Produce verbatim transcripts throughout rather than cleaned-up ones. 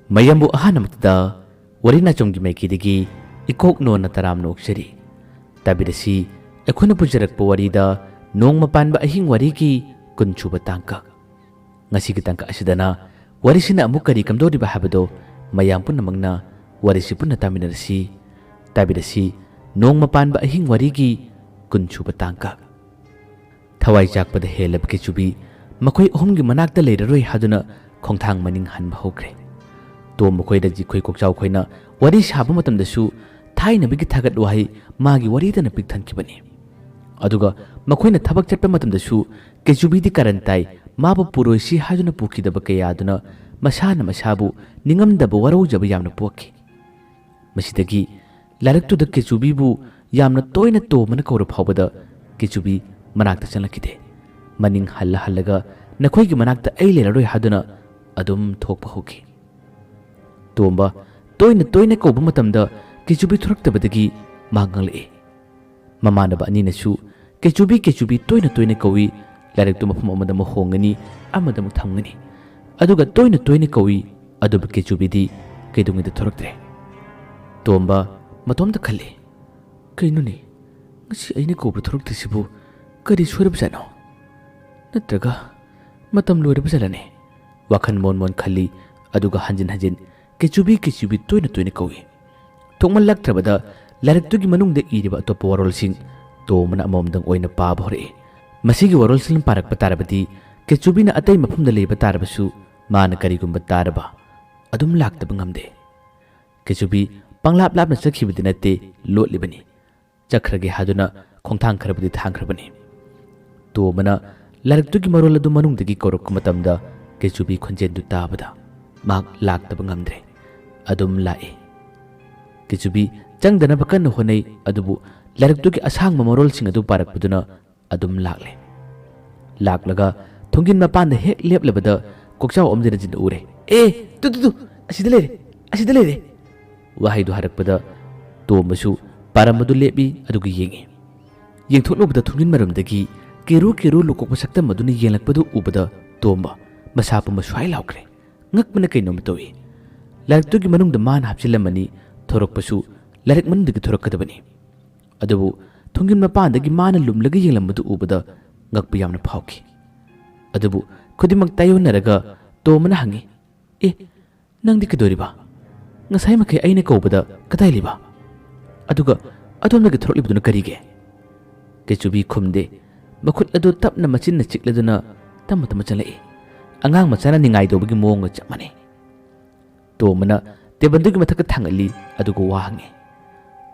ꯃꯌꯥꯝꯕꯨ ꯑꯍꯥꯟꯕꯃꯛꯇꯗ ꯋꯥꯔꯤ ꯅꯥꯆꯣꯝꯒꯤ ꯃꯥꯏꯀꯩꯗꯒꯤ ꯏꯀꯣꯛ ꯅꯣꯟꯅ ꯇꯔꯥꯝꯅ ꯑꯣꯛꯆꯔꯤ꯫ ꯇꯥꯕꯤꯔꯁꯤ, ꯑꯩꯈꯣꯏꯅ ꯄꯨꯖꯔꯛꯄ ꯋꯥꯔꯤꯗ ꯅꯣꯡꯃ ꯄꯥꯟꯕ ꯑꯍꯤꯡ ꯋꯥꯔꯤꯒꯤ ꯀꯨꯟꯁꯨꯕ ꯇꯥꯡꯀꯛ꯫ ꯉꯁꯤꯒꯤ ꯇꯥꯡꯀꯛ ꯑꯁꯤꯗꯅ ꯋꯥꯔꯤꯁꯤꯅ ꯑꯃꯨꯛ ꯀꯔꯤ ꯀꯝꯗꯧꯔꯤꯕ ꯍꯥꯏꯕꯗꯣ ꯃꯌꯥꯝ ꯄꯨꯝꯅꯃꯛꯅ ꯋꯥꯔꯤꯁꯤ ꯄꯨꯟꯅ ꯇꯥꯃꯤꯟꯅꯔꯁꯤ꯫ ꯇꯥꯕꯤꯔꯁꯤ, ꯅꯣꯡꯃ ꯄꯥꯟꯕ ꯑꯍꯤꯡ ꯋꯥꯔꯤꯒꯤ ꯀꯨꯟꯁꯨꯕ ꯇꯥꯡꯀꯛ꯫ ꯊꯋꯥꯏ ꯆꯥꯛꯄꯗ ꯍꯦꯜꯂꯕ ꯀꯦꯆꯨꯕꯤ ꯃꯈꯣꯏ ꯑꯍꯨꯝꯒꯤ ꯃꯅꯥꯛꯇ ꯂꯩꯔꯔꯣꯏ ꯍꯥꯏꯗꯨꯅ ꯈꯣꯡꯊꯥꯡ ꯃꯅꯤꯡ ꯍꯟꯕ ꯍꯧꯈ꯭ꯔꯦ꯫ ꯇꯣꯝ ꯃꯈꯣꯏꯗ ꯖꯤꯈꯣꯏ ꯀꯣꯛꯆꯥꯎ ꯈꯣꯏꯅ ꯋꯥꯔꯤ ꯁꯥꯕ ꯃꯇꯝꯗꯁꯨ ꯊꯥꯏꯅꯕꯒꯤ ꯊꯥꯒꯠ ꯋꯥꯍꯩ ꯃꯥꯒꯤ ꯋꯥꯔꯤꯗꯅ ꯄꯤꯛ ꯊꯟꯈꯤꯕꯅꯤ꯫ ꯑꯗꯨꯒ ꯃꯈꯣꯏꯅ ꯊꯕꯛ ꯆꯠꯄ ꯃꯇꯝꯗꯁꯨ ꯀꯦꯆꯨꯕꯤꯗꯤ ꯀꯔꯟ ꯇꯥꯏ, ꯃꯥꯕꯨ ꯄꯨꯔꯣꯏꯁꯤ ꯍꯥꯏꯗꯨꯅ ꯄꯨꯈꯤꯗꯕ ꯀꯌꯥꯗꯨꯅ ꯃꯁꯥꯅ ꯃꯁꯥꯕꯨ ꯅꯤꯡꯉꯝꯗꯕ ꯋꯥꯔꯧꯖꯕ ꯌꯥꯝꯅ ꯄꯣꯛꯈꯤ꯫ ꯃꯁꯤꯗꯒꯤ ꯂꯥꯏꯔꯤꯛꯇꯨꯗ ꯀꯦꯆꯨꯕꯤꯕꯨ ꯌꯥꯝꯅ ꯇꯣꯏꯅ ꯇꯣꯝꯕꯅ ꯀꯧꯔ ꯐꯥꯎꯕꯗ ꯀꯦꯆꯨꯕꯤ ꯃꯅꯥꯛꯇ ꯆꯪꯂꯛꯈꯤꯗꯦ꯫ ꯃꯅꯤꯡ ꯍꯜꯂ ꯍꯜꯂꯒ "ꯅꯈꯣꯏꯒꯤ ꯃꯅꯥꯛꯇ ꯑꯩ ꯂꯩꯔꯔꯣꯏ" ꯍꯥꯏꯗꯨꯅ ꯑꯗꯨꯝ ꯊꯣꯛꯄ ꯍꯧꯈꯤ꯫ ꯇꯣꯝꯕ ꯇꯣꯏꯅ ꯇꯣꯏꯅ ꯀꯧꯕ ꯃꯇꯝꯗ ꯀꯦꯆꯨꯕꯤ ꯊꯣꯔꯛꯇꯕꯗꯒꯤ ꯃꯥ ꯉꯛꯂꯛꯏ꯫ ꯃꯃꯥꯟꯅꯕ ꯑꯅꯤꯅꯁꯨ "ꯀꯦꯆꯨꯕꯤ, ꯀꯦꯆꯨꯕꯤ" ꯇꯣꯏꯅ ꯇꯣꯏꯅ ꯀꯧꯏ, ꯂꯥꯏꯔꯤꯛꯇꯨ ꯃꯐꯝ ꯑꯃꯗ ꯑꯃꯨꯛ ꯍꯣꯡꯒꯅꯤ, ꯑꯃꯗ ꯑꯃꯨꯛ ꯊꯝꯒꯅꯤ, ꯑꯗꯨꯒ ꯇꯣꯏꯅ ꯇꯣꯏꯅ ꯀꯧꯏ, ꯑꯗꯨꯕꯨ ꯀꯦꯆꯨꯕꯤꯗꯤ ꯀꯩꯗꯧꯉꯩꯗ ꯊꯣꯔꯛꯇ꯭ꯔꯦ꯫ ꯇꯣꯝꯕ ꯃꯇꯣꯝꯇ ꯈꯜꯂꯤ, "ꯀꯩꯅꯣꯅꯦ, ꯉꯁꯤ ꯑꯩꯅ ꯀꯧꯕ ꯊꯣꯔꯛꯇ꯭ꯔꯤꯁꯤꯕꯨ ꯀꯔꯤ ꯁꯣꯏꯔꯕꯖꯥꯠꯅꯣ? ꯅꯠꯇ꯭ꯔꯒ ꯃꯇꯝ ꯂꯣꯏꯔꯕ ꯖꯥꯠꯂꯅꯦ?" ꯋꯥꯈꯜ ꯃꯣꯟ ꯃꯣꯟ ꯈꯜꯂꯤ, ꯑꯗꯨꯒ ꯍꯟꯖꯤꯟ ꯍꯟꯖꯤꯟ "ꯀꯦꯆꯨꯕꯤ, ꯀꯦꯆꯨꯕꯤ" ꯇꯣꯏꯅ ꯇꯣꯏꯅ ꯀꯧꯏ꯫ ꯊꯣꯛꯃꯜꯂꯛꯇ꯭ꯔꯕꯗ ꯂꯥꯏꯔꯤꯛꯇꯨꯒꯤ ꯃꯅꯨꯡꯗ ꯏꯔꯤꯕ ꯑꯇꯣꯞꯄ ꯋꯥꯔꯣꯜꯁꯤꯡ ꯇꯣꯝꯕꯅ ꯑꯃꯃꯝꯗꯪ ꯑꯣꯏꯅ ꯄꯥꯕ ꯍꯧꯔꯛꯏ꯫ ꯃꯁꯤꯒꯤ ꯋꯥꯔꯣꯜꯁꯤꯡ ꯄꯥꯔꯛꯄ ꯇꯥꯔꯕꯗꯤ ꯀꯦꯆꯨꯕꯤꯅ ꯑꯇꯩ ꯃꯐꯝꯗ ꯂꯩꯕ ꯇꯥꯔꯕꯁꯨ ꯃꯥꯅ ꯀꯔꯤꯒꯨꯝꯕ ꯇꯥꯔꯕ ꯑꯗꯨꯝ ꯂꯥꯛꯇꯕ ꯉꯝꯗꯦ꯫ ꯀꯦꯆꯨꯕꯤ ꯄꯪꯂꯥꯞ ꯂꯥꯞꯅ ꯆꯠꯈꯤꯕꯗꯤ ꯅꯠꯇꯦ, ꯂꯣꯠꯂꯤꯕꯅꯤ꯫ ꯆꯠꯈ꯭ꯔꯒꯦ ꯍꯥꯏꯗꯨꯅ ꯈꯣꯡꯊꯥꯡ ꯈꯔꯕꯨꯗꯤ ꯊꯥꯡꯈ꯭ꯔꯕꯅꯤ꯫ ꯇꯣꯝꯕꯅ ꯂꯥꯏꯔꯤꯛꯇꯨꯒꯤ ꯃꯔꯣꯜ ꯑꯗꯨ ꯃꯅꯨꯡꯗꯒꯤ ꯀꯧꯔꯛꯄ ꯃꯇꯝꯗ ꯀꯦꯆꯨꯕꯤ ꯈꯣꯟꯖꯦꯜꯗꯨ ꯇꯥꯕꯗ ꯃꯍꯥꯛ ꯂꯥꯛꯇꯕ ꯉꯝꯗ꯭ꯔꯦ꯫ ꯑꯗꯨꯝ ꯂꯥꯛꯏ꯫ ꯀꯦꯆꯨꯕꯤ ꯆꯪꯗꯅꯕ ꯀꯟꯅ ꯍꯣꯠꯅꯩ, ꯑꯗꯨꯕꯨ ꯂꯥꯏꯔꯤꯛꯇꯨꯒꯤ ꯑꯁꯥꯡꯕ ꯃꯔꯣꯜꯁꯤꯡ ꯑꯗꯨ ꯄꯥꯔꯛꯄꯗꯨꯅ ꯑꯗꯨꯝ ꯂꯥꯛꯂꯦ꯫ ꯂꯥꯛꯂꯒ ꯊꯣꯡꯖꯤꯟ ꯃꯄꯥꯟꯗ ꯍꯦꯛ ꯂꯦꯞꯂꯕꯗ ꯀꯣꯛꯆꯥꯎ ꯑꯃꯗꯤ ꯔꯟꯖꯤꯠꯅ ꯎꯔꯦ꯫ "ꯑꯦ, ꯇꯨ, ꯇꯨ, ꯇꯨ, ꯑꯁꯤꯗ ꯂꯩꯔꯦ, ꯑꯁꯤꯗ ꯂꯩꯔꯦ!" ꯋꯥꯍꯩꯗꯨ ꯍꯥꯏꯔꯛꯄꯗ ꯇꯣꯝꯕꯁꯨ ꯄꯥꯔꯝꯕꯗꯨ ꯂꯦꯞꯄꯤ, ꯑꯗꯨꯒ ꯌꯦꯡꯉꯤ꯫ ꯌꯦꯡꯊꯣꯛꯂꯨꯕꯗ ꯊꯣꯡꯖꯤꯟ ꯃꯔꯨꯝꯗꯒꯤ ꯀꯦꯔꯨ ꯀꯦꯔꯨ ꯂꯨꯀꯣꯛꯄ ꯁꯛꯇꯝ ꯑꯗꯨꯅ ꯌꯦꯡꯂꯛꯄꯗꯨ ꯎꯕꯗ ꯇꯣꯝꯕ ꯃꯁꯥ ꯄꯨꯝꯕ ꯁ꯭ꯋꯥꯏ ꯂꯥꯎꯈ꯭ꯔꯦ꯫ ꯉꯛꯄꯅ ꯀꯩꯅꯣꯝꯃ ꯇꯧꯏ꯫ ꯂꯥꯏꯔꯤꯛꯇꯨꯒꯤ ꯃꯅꯨꯡꯗ ꯃꯥꯅ ꯍꯥꯞꯆꯤꯜꯂꯝꯃꯅꯤ, ꯊꯣꯔꯛꯄꯁꯨ ꯂꯥꯏꯔꯤꯛ ꯃꯅꯨꯡꯗꯒꯤ ꯊꯣꯔꯛꯀꯗꯕꯅꯤ꯫ ꯑꯗꯨꯕꯨ ꯊꯣꯡꯖꯤꯟ ꯃꯄꯥꯟꯗꯒꯤ ꯃꯥꯅ ꯂꯨꯝꯂꯒ ꯌꯦꯡꯂꯝꯕꯗꯨ ꯎꯕꯗ ꯉꯛꯄ ꯌꯥꯝꯅ ꯐꯥꯎꯈꯤ꯫ ꯑꯗꯨꯕꯨ ꯈꯨꯗꯤꯡꯃꯛ ꯇꯥꯏꯌꯣꯟꯅꯔꯒ ꯇꯣꯝꯕꯅ ꯍꯪꯉꯤ, "ꯑꯦ, ꯅꯪꯗꯤ ꯀꯩꯗꯧꯔꯤꯕ? ꯉꯁꯥꯏ ꯃꯈꯩ ꯑꯩꯅ ꯀꯧꯕꯗ ꯀꯗꯥꯏ ꯂꯩꯕ? ꯑꯗꯨꯒ ꯑꯗꯣꯝꯗꯒꯤ ꯊꯣꯔꯛꯂꯤꯕꯗꯨꯅ ꯀꯔꯤꯒꯤ?" ꯀꯩꯆꯨꯕꯤ ꯈꯨꯝꯗꯦ꯫ ꯃꯈꯨꯠ ꯑꯗꯨ ꯇꯞꯅ ꯃꯆꯤꯟꯅ ꯆꯤꯛꯂꯗꯨꯅ ꯇꯞꯅ ꯇꯞꯅ ꯆꯠꯂꯛꯏ꯫ ꯑꯉꯥꯡ ꯃꯆꯥꯅ ꯅꯤꯡꯉꯥꯏ ꯇꯧꯕꯒꯤ ꯃꯑꯣꯡꯒ ꯆꯞ ꯃꯥꯟꯅꯩ꯫ ꯇꯣꯝꯕꯅ ꯇꯦꯕꯜꯗꯨꯒꯤ ꯃꯊꯛꯇ ꯊꯥꯡꯒꯠꯂꯤ, ꯑꯗꯨꯒ ꯋꯥ ꯍꯪꯉꯤ꯫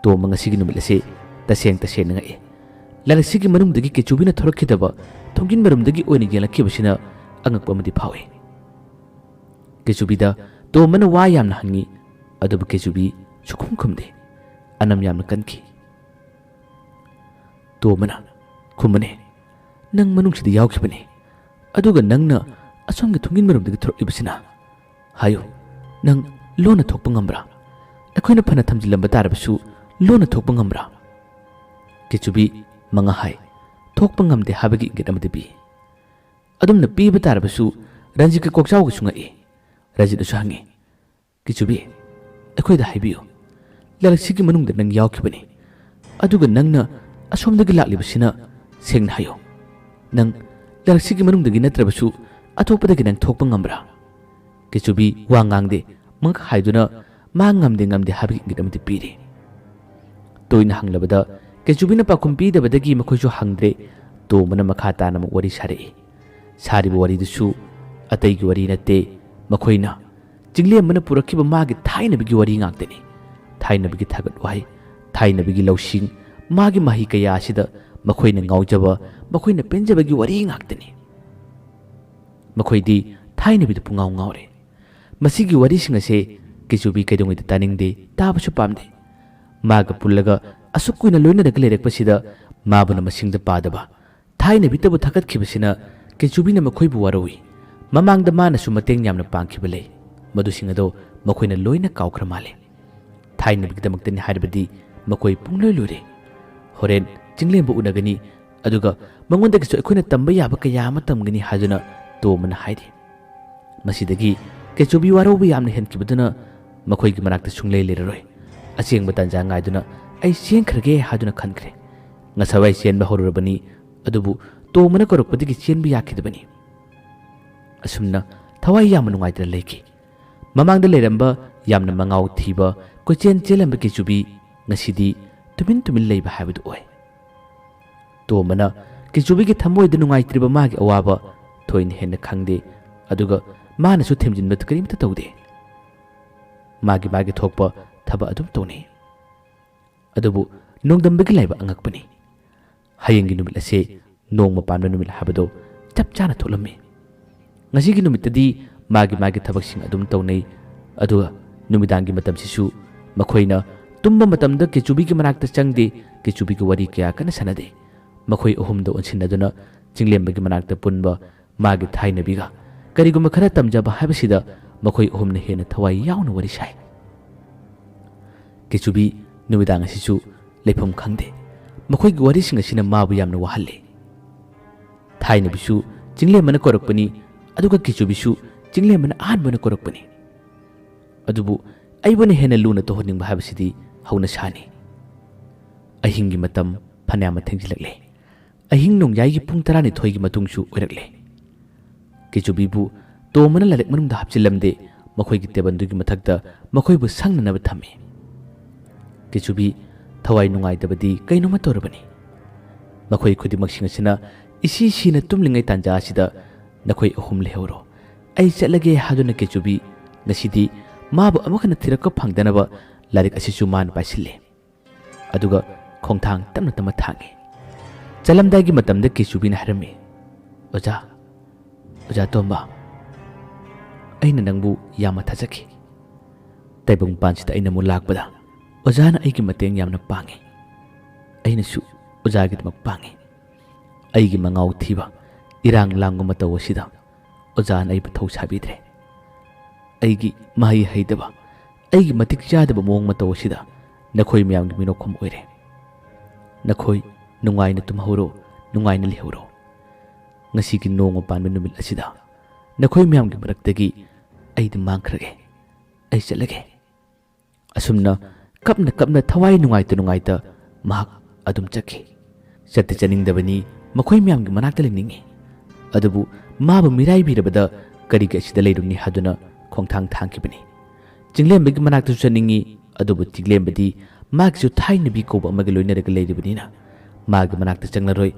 ꯇꯣꯝꯕ ꯉꯁꯤꯒꯤ ꯅꯨꯃꯤꯠ ꯑꯁꯤ ꯇꯁꯦꯡ ꯇꯁꯦꯡꯅ ꯉꯛꯏ꯫ ꯂꯥꯏꯔꯤꯛꯁꯤꯒꯤ ꯃꯅꯨꯡꯗꯒꯤ ꯀꯦꯆꯨꯕꯤꯅ ꯊꯣꯔꯛꯈꯤꯗꯕ ꯊꯣꯡꯖꯤꯟ ꯃꯔꯨꯝꯗꯒꯤ ꯑꯣꯏꯅ ꯌꯦꯡꯂꯛꯈꯤꯕꯁꯤꯅ ꯑꯉꯛꯄ ꯑꯃꯗꯤ ꯐꯥꯎꯏ꯫ ꯀꯦꯆꯨꯕꯤꯗ ꯇꯣꯝꯕꯅ ꯋꯥ ꯌꯥꯝꯅ ꯍꯪꯉꯤ, ꯑꯗꯨꯕꯨ ꯀꯦꯆꯨꯕꯤ ꯁꯨꯈꯨꯝ ꯈꯨꯝꯗꯦ꯫ ꯑꯅꯝ ꯌꯥꯝꯅ ꯀꯟꯈꯤ꯫ ꯇꯣꯝꯕꯅ, "ꯈꯨꯝꯕꯅꯦ, ꯅꯪ ꯃꯅꯨꯡꯁꯤꯗ ꯌꯥꯎꯈꯤꯕꯅꯦ, ꯑꯗꯨꯒ ꯅꯪꯅ ꯑꯁꯣꯝꯒꯤ ꯊꯣꯡꯖꯤꯟ ꯃꯔꯨꯝꯗꯒꯤ ꯊꯣꯔꯛꯂꯤꯕꯁꯤꯅ? ꯍꯥꯏꯌꯨ, ꯅꯪ ꯂꯣꯟꯅ ꯊꯣꯛꯄ ꯉꯝꯕ꯭ꯔꯥ? ꯑꯩꯈꯣꯏꯅ ꯐꯅ ꯊꯝꯖꯤꯜꯂꯝꯕ ꯇꯥꯔꯕꯁꯨ ꯂꯣꯟꯅ ꯊꯣꯛꯄ ꯉꯝꯕ꯭ꯔꯥ?" ꯀꯦꯆꯨꯕꯤ ꯃꯉꯥ ꯍꯥꯏ, ꯊꯣꯛꯄ ꯉꯝꯗꯦ ꯍꯥꯏꯕꯒꯤ ꯏꯪꯒꯤꯠ ꯑꯃꯗꯤ ꯄꯤ꯫ ꯑꯗꯨꯝꯅ ꯄꯤꯕ ꯇꯥꯔꯕꯁꯨ ꯔꯟꯖꯤꯠꯀꯤ ꯀꯣꯛꯆꯥꯎꯒꯁꯨ ꯉꯛꯏ꯫ ꯔꯟꯖꯤꯠꯅꯁꯨ ꯍꯪꯉꯤ, "ꯀꯤꯆꯨꯕꯤ, ꯑꯩꯈꯣꯏꯗ ꯍꯥꯏꯕꯤꯌꯨ꯫ ꯂꯥꯏꯔꯤꯛꯁꯤꯒꯤ ꯃꯅꯨꯡꯗ ꯅꯪ ꯌꯥꯎꯈꯤꯕꯅꯤ꯫ ꯑꯗꯨꯒ ꯅꯪꯅ ꯑꯁꯣꯝꯗꯒꯤ ꯂꯥꯛꯂꯤꯕꯁꯤꯅ, ꯁꯦꯡꯅ ꯍꯥꯏꯌꯨ, ꯅꯪ ꯂꯥꯏꯔꯤꯛꯁꯤꯒꯤ ꯃꯅꯨꯡꯗꯒꯤ ꯅꯠꯇ꯭ꯔꯕꯁꯨ ꯑꯇꯣꯞꯄꯗꯒꯤ ꯅꯪ ꯊꯣꯛꯄ ꯉꯝꯕ꯭ꯔꯥ?" ꯀꯤꯆꯨꯕꯤ ꯋꯥ ꯉꯥꯡꯗꯦ, ꯃꯉꯛ ꯍꯥꯏꯗꯨꯅ ꯃꯥ ꯉꯝꯗꯦ ꯉꯝꯗꯦ ꯍꯥꯏꯕꯒꯤ ꯏꯪꯒꯤꯠ ꯑꯃꯗꯤ ꯄꯤꯔꯤ꯫ ꯇꯣꯏꯅ ꯍꯪꯂꯕꯗ ꯀꯤꯆꯨꯕꯤꯅ ꯄꯥꯎꯈꯨꯝ ꯄꯤꯗꯕꯗꯒꯤ ꯃꯈꯣꯏꯁꯨ ꯍꯪꯗ꯭ꯔꯦ꯫ ꯇꯣꯝꯕꯅ ꯃꯈꯥ ꯇꯥꯅ ꯑꯃꯨꯛ ꯋꯥꯔꯤ ꯁꯥꯔꯛꯏ꯫ ꯁꯥꯔꯤꯕ ꯋꯥꯔꯤꯗꯨꯁꯨ ꯑꯇꯩꯒꯤ ꯋꯥꯔꯤ ꯅꯠꯇꯦ, ꯃꯈꯣꯏꯅ ꯆꯤꯡꯂꯦꯝꯕꯅ ꯄꯨꯔꯛꯈꯤꯕ ꯃꯥꯒꯤ ꯊꯥꯏꯅꯕꯒꯤ ꯋꯥꯔꯤ ꯉꯥꯛꯇꯅꯤ꯫ ꯊꯥꯏꯅꯕꯒꯤ ꯊꯥꯒꯠ ꯋꯥꯍꯩ, ꯊꯥꯏꯅꯕꯒꯤ ꯂꯧꯁꯤꯡ, ꯃꯥꯒꯤ ꯃꯍꯩ ꯀꯌꯥ ꯑꯁꯤꯗ ꯃꯈꯣꯏꯅ ꯉꯥꯎꯖꯕ, ꯃꯈꯣꯏꯅ ꯄꯦꯟꯖꯕꯒꯤ ꯋꯥꯔꯤ ꯉꯥꯛꯇꯅꯤ꯫ ꯃꯈꯣꯏꯗꯤ ꯊꯥꯏꯅꯕꯤꯗ ꯄꯨꯡꯉꯥꯎ ꯉꯥꯎꯔꯦ꯫ ꯃꯁꯤꯒꯤ ꯋꯥꯔꯤꯁꯤꯡ ꯑꯁꯦ ꯀꯤꯆꯨꯕꯤ ꯀꯩꯗꯧꯉꯩꯗ ꯇꯥꯅꯤꯡꯗꯦ, ꯇꯥꯕꯁꯨ ꯄꯥꯝꯗꯦ꯫ ꯃꯥꯒ ꯄꯨꯜꯂꯒ ꯑꯁꯨꯛ ꯀꯨꯏꯅ ꯂꯣꯏꯅꯔꯒ ꯂꯩꯔꯛꯄꯁꯤꯗ ꯃꯥꯕꯨꯅ ꯃꯁꯤꯡꯗ ꯄꯥꯗꯕ, ꯊꯥꯏꯅꯕꯤꯇꯕꯨ ꯊꯥꯒꯠꯈꯤꯕꯁꯤꯅ ꯀꯤꯆꯨꯕꯤꯅ ꯃꯈꯣꯏꯕꯨ ꯋꯥꯔꯧꯏ꯫ ꯃꯃꯥꯡꯗ ꯃꯥꯅꯁꯨ ꯃꯇꯦꯡ ꯌꯥꯝꯅ ꯄꯥꯡꯈꯤꯕ ꯂꯩ, ꯃꯗꯨꯁꯤꯡ ꯑꯗꯣ ꯃꯈꯣꯏꯅ ꯂꯣꯏꯅ ꯀꯥꯎꯈ꯭ꯔ ꯃꯥꯜꯂꯦ꯫ ꯊꯥꯏꯅꯕꯤꯒꯤꯗꯃꯛꯇꯅꯤ ꯍꯥꯏꯔꯕꯗꯤ ꯃꯈꯣꯏ ꯄꯨꯡꯂꯣꯏ ꯂꯣꯏꯔꯦ꯫ ꯍꯣꯔꯦꯟ ꯆꯤꯡꯂꯦꯝꯕ ꯎꯅꯒꯅꯤ, ꯑꯗꯨꯒ ꯃꯉꯣꯟꯗꯒꯤꯁꯨ ꯑꯩꯈꯣꯏꯅ ꯇꯝꯕ ꯌꯥꯕ ꯀꯌꯥ ꯑꯃ ꯇꯝꯒꯅꯤ ꯍꯥꯏꯗꯨꯅ ꯇꯣꯝꯕꯅ ꯍꯥꯏꯔꯤ꯫ ꯃꯁꯤꯗꯒꯤ ꯀꯦꯆꯨꯕꯤ ꯋꯥꯔꯧꯕ ꯌꯥꯝꯅ ꯍꯦꯟꯈꯤꯕꯗꯨꯅ ꯃꯈꯣꯏꯒꯤ ꯃꯅꯥꯛꯇ ꯁꯨꯡꯂꯩ ꯂꯩꯔꯔꯣꯏ꯫ ꯑꯆꯦꯡꯕ ꯇꯥꯟꯖꯥ ꯉꯥꯏꯗꯨꯅ ꯑꯩ ꯆꯦꯟꯈ꯭ꯔꯒꯦ ꯍꯥꯏꯗꯨꯅ ꯈꯟꯈ꯭ꯔꯦ꯫ ꯉꯁꯥꯏꯋꯥꯏ ꯆꯦꯟꯕ ꯍꯧꯔꯨꯔꯕꯅꯤ, ꯑꯗꯨꯕꯨ ꯇꯣꯝꯕꯅ ꯀꯧꯔꯛꯄꯗꯒꯤ ꯆꯦꯟꯕ ꯌꯥꯈꯤꯗꯕꯅꯤ꯫ ꯑꯁꯨꯝꯅ ꯊꯋꯥꯏ ꯌꯥꯝꯅ ꯅꯨꯡꯉꯥꯏꯇꯅ ꯂꯩꯈꯤ꯫ ꯃꯃꯥꯡꯗ ꯂꯩꯔꯝꯕ ꯌꯥꯝꯅ ꯃꯉꯥꯎ ꯊꯤꯕ ꯀꯣꯏꯆꯦꯟ ꯆꯦꯜꯂꯝꯕ ꯀꯦꯆꯨꯕꯤ ꯉꯁꯤꯗꯤ ꯇꯨꯃꯤꯟ ꯇꯨꯃꯤꯟ ꯂꯩꯕ ꯍꯥꯏꯕꯗꯨ ꯑꯣꯏ꯫ ꯇꯣꯝꯕꯅ ꯀꯦꯆꯨꯕꯤꯒꯤ ꯊꯃꯣꯏꯗ ꯅꯨꯡꯉꯥꯏꯇ꯭ꯔꯤꯕ ꯃꯥꯒꯤ ꯑꯋꯥꯕ ꯊꯣꯏꯅ ꯍꯦꯟꯅ ꯈꯪꯗꯦ, ꯑꯗꯨꯒ ꯃꯥꯅꯁꯨ ꯊꯦꯝꯖꯤꯟꯕ ꯀꯔꯤꯝꯇ ꯇꯧꯗꯦ꯫ ꯃꯥꯒꯤ ꯃꯥꯒꯤ ꯊꯣꯛꯄ ꯊꯕꯛ ꯑꯗꯨꯝ ꯇꯧꯅꯩ꯫ ꯑꯗꯨꯕꯨ ꯅꯣꯡꯗꯝꯕꯒꯤ ꯂꯥꯏꯕꯛ ꯑꯉꯛꯄꯅꯤ꯫ ꯍꯌꯦꯡꯒꯤ ꯅꯨꯃꯤꯠ ꯑꯁꯦ ꯅꯣꯡꯃ ꯄꯥꯟꯕ ꯅꯨꯃꯤꯠ ꯍꯥꯏꯕꯗꯣ ꯆꯞ ꯆꯥꯅ ꯊꯣꯛꯂꯝꯃꯤ꯫ ꯉꯁꯤꯒꯤ ꯅꯨꯃꯤꯠꯇꯗꯤ ꯃꯥꯒꯤ ꯃꯥꯒꯤ ꯊꯕꯛꯁꯤꯡ ꯑꯗꯨꯝ ꯇꯧꯅꯩ, ꯑꯗꯨꯒ ꯅꯨꯃꯤꯗꯥꯡꯒꯤ ꯃꯇꯝꯁꯤꯁꯨ ꯃꯈꯣꯏꯅ ꯇꯨꯝꯕ ꯃꯇꯝꯗ ꯀꯦꯆꯨꯕꯤꯒꯤ ꯃꯅꯥꯛꯇ ꯆꯪꯗꯦ, ꯀꯦꯆꯨꯕꯤꯒꯤ ꯋꯥꯔꯤ ꯀꯌꯥ ꯀꯟꯅ ꯁꯥꯟꯅꯗꯦ꯫ ꯃꯈꯣꯏ ꯑꯍꯨꯝꯗ ꯑꯣꯟꯁꯤꯟꯅꯗꯨꯅ ꯆꯤꯡꯂꯦꯝꯕꯒꯤ ꯃꯅꯥꯛꯇ ꯄꯨꯟꯕ ꯃꯥꯒꯤ ꯊꯥꯏꯅꯕꯤꯒ ꯀꯔꯤꯒꯨꯝꯕ ꯈꯔ ꯇꯝꯖꯕ ꯍꯥꯏꯕꯁꯤꯗ ꯃꯈꯣꯏ ꯑꯍꯨꯝꯅ ꯍꯦꯟꯅ ꯊꯋꯥꯏ ꯌꯥꯎꯅ ꯋꯥꯔꯤ ꯁꯥꯏ꯫ ꯀꯦꯆꯨꯕꯤ ꯅꯨꯃꯤꯗꯥꯡ ꯑꯁꯤꯁꯨ ꯂꯩꯐꯝ ꯈꯪꯗꯦ꯫ ꯃꯈꯣꯏꯒꯤ ꯋꯥꯔꯤꯁꯤꯡ ꯑꯁꯤꯅ ꯃꯥꯕꯨ ꯌꯥꯝꯅ ꯋꯥꯍꯜꯂꯤ꯫ ꯊꯥꯏꯅꯕꯤꯁꯨ ꯆꯤꯡꯂꯦꯝꯕꯅ ꯀꯧꯔꯛꯄꯅꯤ, ꯑꯗꯨꯒ ꯀꯦꯆꯨꯕꯤꯁꯨ ꯆꯤꯡꯂꯦꯝꯕꯅ ꯑꯍꯥꯟꯕꯅ ꯀꯧꯔꯛꯄꯅꯤ꯫ ꯑꯗꯨꯕꯨ ꯑꯩꯕꯨꯅ ꯍꯦꯟꯅ ꯂꯨꯅ ꯇꯧꯍꯟꯅꯤꯡꯕ ꯍꯥꯏꯕꯁꯤꯗꯤ ꯍꯧꯅꯁꯥꯅꯤ꯫ ꯑꯍꯤꯡꯒꯤ ꯃꯇꯝ ꯐꯅꯌꯥꯝ ꯊꯦꯡꯖꯤꯜꯂꯛꯂꯦ꯫ ꯑꯍꯤꯡ ꯅꯣꯡꯌꯥꯏꯒꯤ ꯄꯨꯡ ꯇꯔꯥꯅꯤꯊꯣꯏꯒꯤ ꯃꯇꯨꯡꯁꯨ ꯑꯣꯏꯔꯛꯂꯦ꯫ ꯀꯦꯆꯨꯕꯤꯕꯨ ꯇꯣꯝꯕꯅ ꯂꯥꯏꯔꯤꯛ ꯃꯅꯨꯡꯗ ꯍꯥꯞꯆꯤꯜꯂꯝꯗꯦ, ꯃꯈꯣꯏꯒꯤ ꯇꯦꯕꯜꯗꯨꯒꯤ ꯃꯊꯛꯇ ꯃꯈꯣꯏꯕꯨ ꯁꯪꯅꯅꯕ ꯊꯝꯃꯤ꯫ ꯀꯦꯆꯨꯕꯤ ꯊꯋꯥꯏ ꯅꯨꯡꯉꯥꯏꯇꯕꯗꯤ ꯀꯩꯅꯣꯝꯃ ꯇꯧꯔꯕꯅꯤ꯫ ꯃꯈꯣꯏ ꯈꯨꯗꯤꯡꯃꯛꯁꯤꯡ ꯑꯁꯤꯅ ꯏꯁꯤ ꯁꯤꯅ ꯇꯨꯝꯂꯤꯉꯩ ꯇꯥꯟꯖꯥ ꯑꯁꯤꯗ ꯅꯈꯣꯏ ꯑꯍꯨꯝ ꯂꯩꯍꯧꯔꯣ, ꯑꯩ ꯆꯠꯂꯒꯦ ꯍꯥꯏꯗꯨꯅ ꯀꯦꯆꯨꯕꯤ ꯉꯁꯤꯗꯤ ꯃꯥꯕꯨ ꯑꯃꯨꯛ ꯍꯟꯅ ꯊꯤꯔꯛꯄ ꯐꯪꯗꯅꯕ ꯂꯥꯏꯔꯤꯛ ꯑꯁꯤꯁꯨ ꯃꯥꯅ ꯄꯥꯏꯁꯤꯜꯂꯦ꯫ ꯑꯗꯨꯒ ꯈꯣꯡꯊꯥꯡ ꯇꯞꯅ ꯇꯞꯅ ꯊꯥꯡꯉꯤ꯫ ꯆꯠꯂꯝꯗꯥꯏꯒꯤ ꯃꯇꯝꯗ ꯀꯦꯆꯨꯕꯤꯅ ꯍꯥꯏꯔꯝꯃꯤ, "ꯑꯣꯖꯥ, ꯑꯣꯖꯥ ꯇꯣꯝꯕ, ꯑꯩꯅ ꯅꯪꯕꯨ ꯌꯥꯝꯅ ꯊꯥꯖꯈꯤ꯫ ꯇꯥꯏꯕꯪ ꯄꯥꯟꯁꯤꯗ ꯑꯩꯅ ꯑꯃꯨꯛ ꯂꯥꯛꯄꯗ ꯑꯣꯖꯥꯅ ꯑꯩꯒꯤ ꯃꯇꯦꯡ ꯌꯥꯝꯅ ꯄꯥꯡꯉꯤ꯫ ꯑꯩꯅꯁꯨ ꯑꯣꯖꯥꯒꯤꯗꯃꯛ ꯄꯥꯡꯉꯤ꯫ ꯑꯩꯒꯤ ꯃꯉꯥꯎ ꯊꯤꯕ, ꯏꯔꯥꯡ ꯂꯥꯡꯕ ꯃꯇꯧ ꯑꯁꯤꯗ ꯑꯣꯖꯥꯅ ꯑꯩꯕꯨ ꯊꯧ ꯁꯥꯕꯤꯗ꯭ꯔꯦ꯫ ꯑꯩꯒꯤ ꯃꯍꯩ ꯍꯩꯇꯕ, ꯑꯩꯒꯤ ꯃꯇꯤꯛ ꯆꯥꯗꯕ ꯃꯑꯣꯡ ꯃꯇꯧ ꯑꯁꯤꯗ ꯅꯈꯣꯏ ꯃꯌꯥꯝꯒꯤ ꯃꯤꯅꯣꯛꯐꯝ ꯑꯣꯏꯔꯦ꯫ ꯅꯈꯣꯏ ꯅꯨꯡꯉꯥꯏꯅ ꯇꯨꯝꯍꯧꯔꯣ, ꯅꯨꯡꯉꯥꯏꯅ ꯂꯩꯍꯧꯔꯣ꯫ ꯉꯁꯤꯒꯤ ꯅꯣꯡꯃ ꯄꯥꯟꯕ ꯅꯨꯃꯤꯠ ꯑꯁꯤꯗ ꯅꯈꯣꯏ ꯃꯌꯥꯝꯒꯤ ꯃꯔꯛꯇꯒꯤ "ꯑꯩꯗꯤ ꯃꯥꯡꯈ꯭ꯔꯒꯦ, ꯑꯩ ꯆꯠꯂꯒꯦ"꯫ ꯑꯁꯨꯝꯅ ꯀꯞꯅ ꯀꯞꯅ ꯊꯋꯥꯏ ꯅꯨꯡꯉꯥꯏꯇ ꯅꯨꯡꯉꯥꯏꯇ ꯃꯍꯥꯛ ꯑꯗꯨꯝ ꯆꯠꯈꯤ꯫ ꯆꯠꯇꯤ ꯆꯠꯅꯤꯡꯗꯕꯅꯤ ꯃꯈꯣꯏ ꯃꯌꯥꯝꯒꯤ ꯃꯅꯥꯛꯇ ꯂꯩꯅꯤꯡꯏ꯫ ꯑꯗꯨꯕꯨ ꯃꯥꯕꯨ ꯃꯤꯔꯥꯏꯕꯤꯔꯕꯗ ꯀꯔꯤꯒꯤ ꯑꯁꯤꯗ ꯂꯩꯔꯨꯅꯤ ꯍꯥꯏꯗꯨꯅ ꯈꯣꯡꯊꯥꯡ ꯊꯥꯡꯈꯤꯕꯅꯤ꯫ ꯆꯤꯡꯂꯦꯝꯕꯒꯤ ꯃꯅꯥꯛꯇꯁꯨ ꯆꯠꯅꯤꯡꯏ, ꯑꯗꯨꯕꯨ ꯆꯤꯡꯂꯦꯝꯕꯗꯤ ꯃꯥꯒꯤꯁꯨ ꯊꯥꯏꯅꯕꯤ ꯀꯧꯕ ꯑꯃꯒ ꯂꯣꯏꯅꯔꯒ ꯂꯩꯔꯤꯕꯅꯤꯅ ꯃꯥꯒꯤ ꯃꯅꯥꯛꯇ ꯆꯪꯂꯔꯣꯏ,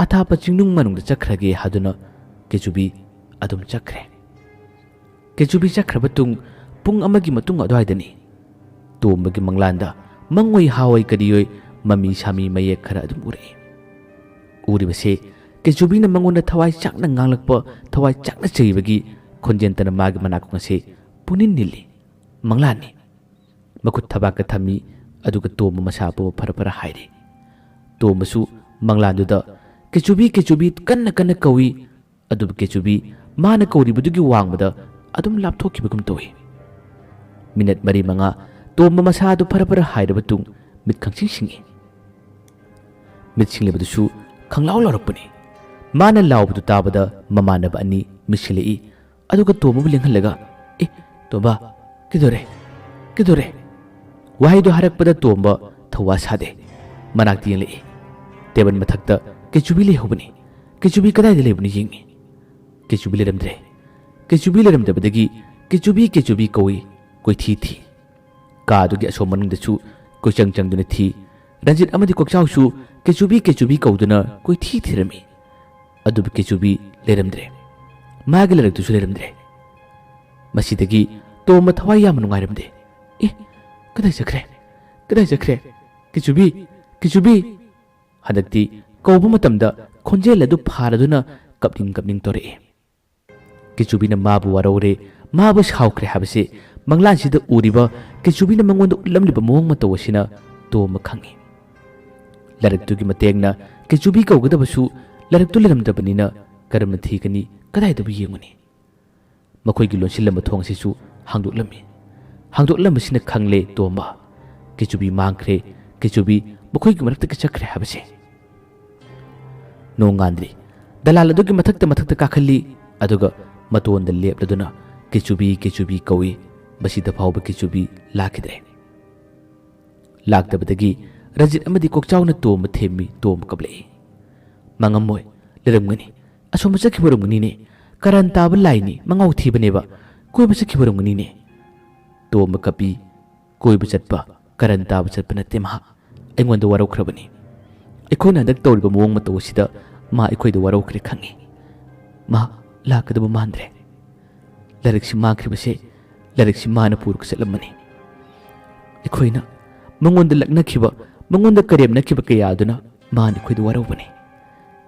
ꯑꯊꯥꯞꯄ ꯆꯤꯡꯅꯨꯡ ꯃꯅꯨꯡꯗ ꯆꯠꯈ꯭ꯔꯒꯦ ꯍꯥꯏꯗꯨꯅ ꯀꯦꯆꯨꯕꯤ ꯑꯗꯨꯝ ꯆꯠꯈ꯭ꯔꯦ꯫ ꯀꯦꯆꯨꯕꯤ ꯆꯠꯈ꯭ꯔꯕ ꯇꯨꯡ ꯄꯨꯡ ꯑꯃꯒꯤ ꯃꯇꯨꯡ ꯑꯗꯨꯋꯥꯏꯗꯅꯤ ꯇꯣꯝꯕꯒꯤ ꯃꯪꯂꯥꯟꯗ ꯃꯪꯑꯣꯏ ꯍꯥꯑꯣꯏ ꯀꯔꯤꯑꯣꯏ ꯃꯃꯤ ꯁꯥꯃꯤ ꯃꯌꯦꯛ ꯈꯔ ꯑꯗꯨꯝ ꯎꯔꯛꯏ꯫ ꯎꯔꯤꯕꯁꯦ ꯀꯦꯆꯨꯕꯤꯅ ꯃꯉꯣꯟꯗ ꯊꯋꯥꯏ ꯆꯥꯛꯅ ꯉꯥꯡꯂꯛꯄ, ꯊꯋꯥꯏ ꯆꯥꯛꯅ ꯆꯩꯕꯒꯤ ꯈꯣꯟꯖꯦꯜꯇꯅ ꯃꯥꯒꯤ ꯃꯅꯥꯀꯣꯡ ꯑꯁꯦ ꯄꯨꯡꯅꯤꯜ ꯅꯤꯜꯂꯤ꯫ ꯃꯪꯂꯥꯟꯅꯤ꯫ ꯃꯈꯨꯠ ꯊꯕꯥꯛꯇ ꯊꯝꯃꯤ, ꯑꯗꯨꯒ ꯇꯣꯝꯕ ꯃꯁꯥ ꯄꯨꯝꯕ ꯐꯔ ꯐꯔ ꯍꯥꯏꯔꯤ꯫ ꯇꯣꯝꯕꯁꯨ ꯃꯪꯂꯥꯟꯗꯨꯗ "ꯀꯦꯆꯨꯕꯤ, ꯀꯦꯆꯨꯕꯤ" ꯀꯟꯅ ꯀꯟꯅ ꯀꯧꯏ, ꯑꯗꯨꯕꯨ ꯀꯦꯆꯨꯕꯤ ꯃꯥꯅ ꯀꯧꯔꯤꯕꯗꯨꯒꯤ ꯋꯥꯡꯃꯗ ꯑꯗꯨꯝ ꯂꯥꯞꯊꯣꯛꯈꯤꯕꯒꯨꯝ ꯇꯧꯏ꯫ ꯃꯤꯅꯠ ꯃꯔꯤ ꯃꯉꯥ ꯇꯣꯝꯕ ꯃꯁꯥ ꯑꯗꯨ ꯐꯔ ꯐꯔ ꯍꯥꯏꯔꯕ ꯇꯨꯡ ꯃꯤꯠ ꯈꯪꯁꯤꯡ ꯁꯤꯡꯏ꯫ ꯃꯤꯠ ꯁꯤꯡꯂꯤꯕꯗꯨꯁꯨ ꯈꯪꯂꯥꯎ ꯂꯥꯎꯔꯛꯄꯅꯤ꯫ ꯃꯥꯅ ꯂꯥꯎꯕꯗꯨ ꯇꯥꯕꯗ ꯃꯃꯥꯟꯅꯕ ꯑꯅꯤ ꯃꯤꯠ ꯁꯤꯡꯂꯛꯏ꯫ ꯑꯗꯨꯒ ꯇꯣꯝꯕꯕꯨ ꯂꯦꯡꯍꯜꯂꯒ, "ꯑꯦ, ꯇꯣꯝꯕ, ꯀꯩꯗꯧꯔꯦ? ꯀꯩꯗꯧꯔꯦ?" ꯋꯥꯍꯩꯗꯨ ꯍꯥꯏꯔꯛꯄꯗ ꯇꯣꯝꯕ ꯊꯧꯋꯥ ꯁꯥꯗꯦ꯫ ꯃꯅꯥꯛꯇ ꯌꯦꯡꯂꯛꯏ꯫ ꯇꯦꯕꯜ ꯃꯊꯛꯇ ꯀꯦꯆꯨꯕꯤ ꯂꯩꯍꯧꯕꯅꯤ꯫ ꯀꯦꯆꯨꯕꯤ ꯀꯗꯥꯏꯗ ꯂꯩꯕꯅꯣ ꯌꯦꯡꯉꯤ꯫ ꯀꯦꯆꯨꯕꯤ ꯂꯩꯔꯝꯗ꯭ꯔꯦ꯫ ꯀꯦꯆꯨꯕꯤ ꯂꯩꯔꯝꯗꯕꯗꯒꯤ ꯀꯦꯆꯨꯕꯤ, ꯀꯦꯆꯨꯕꯤ ꯀꯧꯏ, ꯀꯣꯏꯊꯤ ꯊꯤ꯫ ꯀꯥ ꯑꯗꯨꯒꯤ ꯑꯁꯣꯝ ꯃꯅꯨꯡꯗꯁꯨ ꯀꯣꯏꯆꯪ ꯆꯪꯗꯨꯅ ꯊꯤ꯫ ꯔꯟꯖꯤꯠ ꯑꯃꯗꯤ ꯀꯣꯛꯆꯥꯎꯁꯨ ꯀꯦꯆꯨꯕꯤ, ꯀꯦꯆꯨꯕꯤ ꯀꯧꯗꯨꯅ ꯀꯣꯏꯊꯤ ꯊꯤꯔꯝꯃꯤ꯫ ꯑꯗꯨꯕꯨ ꯀꯦꯆꯨꯕꯤ ꯂꯩꯔꯝꯗ꯭ꯔꯦ꯫ ꯃꯥꯒꯤ ꯂꯥꯏꯔꯤꯛꯇꯨꯁꯨ ꯂꯩꯔꯝꯗ꯭ꯔꯦ꯫ ꯃꯁꯤꯗꯒꯤ ꯇꯣꯝꯕ ꯊꯋꯥꯏ ꯌꯥꯝꯅ ꯅꯨꯡꯉꯥꯏꯔꯝꯗꯦ꯫ "ꯑꯦ, ꯀꯗꯥꯏ ꯆꯠꯈ꯭ꯔꯦ? ꯀꯗꯥꯏ ꯆꯠꯈ꯭ꯔꯦ? ꯀꯦꯆꯨꯕꯤ, ꯀꯦꯆꯨꯕꯤ!" ꯍꯟꯗꯛꯇꯤ ꯀꯧꯕ ꯃꯇꯝꯗ ꯈꯣꯟꯖꯦꯜ ꯑꯗꯨ ꯐꯥꯔꯗꯨꯅ ꯀꯞꯅꯤꯡ ꯀꯞꯅꯤꯡ ꯇꯧꯔꯛꯏ꯫ ꯀꯦꯆꯨꯕꯤꯅ ꯃꯥꯕꯨ ꯋꯥꯔꯧꯔꯦ, ꯃꯥꯕꯨ ꯁꯥꯎꯈ꯭ꯔꯦ ꯍꯥꯏꯕꯁꯤ ꯃꯪꯂꯥꯟꯁꯤꯗ ꯎꯔꯤꯕ ꯀꯦꯆꯨꯕꯤꯅ ꯃꯉꯣꯟꯗ ꯎꯠꯂꯝꯂꯤꯕ ꯃꯑꯣꯡ ꯃꯇꯧ ꯑꯁꯤꯅ ꯇꯣꯝꯕ ꯈꯪꯏ꯫ ꯂꯥꯏꯔꯤꯛꯇꯨꯒꯤ ꯃꯇꯦꯡꯅ ꯀꯦꯆꯨꯕꯤ ꯀꯧꯒꯗꯕꯁꯨ ꯂꯥꯏꯔꯤꯛꯇꯨ ꯂꯩꯔꯝꯗꯕꯅꯤꯅ ꯀꯔꯝꯅ ꯊꯤꯒꯅꯤ? ꯀꯗꯥꯏꯗꯕꯨ ꯌꯦꯡꯉꯨꯅꯤ? ꯃꯈꯣꯏꯒꯤ ꯂꯣꯟꯁꯤꯜꯂꯝꯕ ꯊꯣꯡ ꯑꯁꯤꯁꯨ ꯍꯥꯡꯗꯣꯛꯂꯝꯃꯤ꯫ ꯍꯥꯡꯗꯣꯛꯂꯝꯕꯁꯤꯅ ꯈꯪꯂꯦ ꯇꯣꯝꯕ, ꯀꯦꯆꯨꯕꯤ ꯃꯥꯡꯈ꯭ꯔꯦ, ꯀꯦꯆꯨꯕꯤ ꯃꯈꯣꯏꯒꯤ ꯃꯔꯛꯇꯒꯤ ꯆꯠꯈ꯭ꯔꯦ ꯍꯥꯏꯕꯁꯦ꯫ ꯅꯣꯡꯉꯥꯟꯗ꯭ꯔꯤ ꯗꯂꯥꯜ ꯑꯗꯨꯒꯤ ꯃꯊꯛꯇ ꯃꯊꯛꯇ ꯀꯥꯈꯠꯂꯤ, ꯑꯗꯨꯒ ꯃꯇꯣꯟꯗ ꯂꯦꯞꯂꯗꯨꯅ "ꯀꯦꯆꯨꯕꯤ, ꯀꯦꯆꯨꯕꯤ" ꯀꯧꯏ꯫ ꯃꯁꯤꯗ ꯐꯥꯎꯕ ꯀꯦꯆꯨꯕꯤ ꯂꯥꯛꯈꯤꯗ꯭ꯔꯦ꯫ ꯂꯥꯛꯇꯕꯗꯒꯤ ꯔꯟꯖꯤꯠ ꯑꯃꯗꯤ ꯀꯣꯛꯆꯥꯎꯅ ꯇꯣꯝꯕ ꯊꯦꯝꯃꯤ꯫ ꯇꯣꯝꯕ ꯀꯞꯂꯛꯏ꯫ "ꯃꯥ ꯉꯝꯃꯣꯏ, ꯂꯩꯔꯝꯒꯅꯤ꯫ ꯑꯁꯣꯝꯗ ꯆꯠꯈꯤꯕ ꯑꯣꯏꯔꯝꯒꯅꯤꯅꯦ꯫ ꯀꯔꯟ ꯇꯥꯕ ꯂꯥꯏꯅꯤ, ꯃꯉꯥꯎ ꯊꯤꯕꯅꯦꯕ꯫ ꯀꯣꯏꯕ ꯆꯠꯈꯤꯕ ꯑꯣꯏꯔꯝꯒꯅꯤꯅꯦ"꯫ ꯇꯣꯝꯕ ꯀꯞꯄꯤ꯫ "ꯀꯣꯏꯕ ꯆꯠꯄ, ꯀꯔꯟ ꯇꯥꯕ ꯆꯠꯄ ꯅꯠꯇꯦ ꯃꯍꯥꯛ꯫ ꯑꯩꯉꯣꯟꯗ ꯋꯥꯔꯧꯈ꯭ꯔꯕꯅꯤ꯫ ꯑꯩꯈꯣꯏꯅ ꯍꯟꯗꯛ ꯇꯧꯔꯤꯕ ꯃꯑꯣꯡ ꯃꯇꯧ ꯑꯁꯤꯗ ꯃꯥ ꯑꯩꯈꯣꯏꯗ ꯋꯥꯔꯧꯈ꯭ꯔꯦ ꯈꯪꯉꯤ꯫ ꯃꯥ ꯂꯥꯛꯀꯗꯕ ꯃꯥꯟꯗ꯭ꯔꯦ꯫ ꯂꯥꯏꯔꯤꯛꯁꯤ ꯃꯥꯡꯈ꯭ꯔꯤꯕꯁꯦ, ꯂꯥꯏꯔꯤꯛꯁꯤ ꯃꯥꯅ ꯄꯨꯔꯒ ꯆꯠꯂꯝꯕꯅꯤ꯫ ꯑꯩꯈꯣꯏꯅ ꯃꯉꯣꯟꯗ ꯂꯛꯅꯈꯤꯕ, ꯃꯉꯣꯟꯗ ꯀꯔꯦꯝꯅꯈꯤꯕ ꯀꯌꯥ ꯑꯗꯨꯅ ꯃꯥꯅ ꯑꯩꯈꯣꯏꯗ ꯋꯥꯔꯧꯕꯅꯤ꯫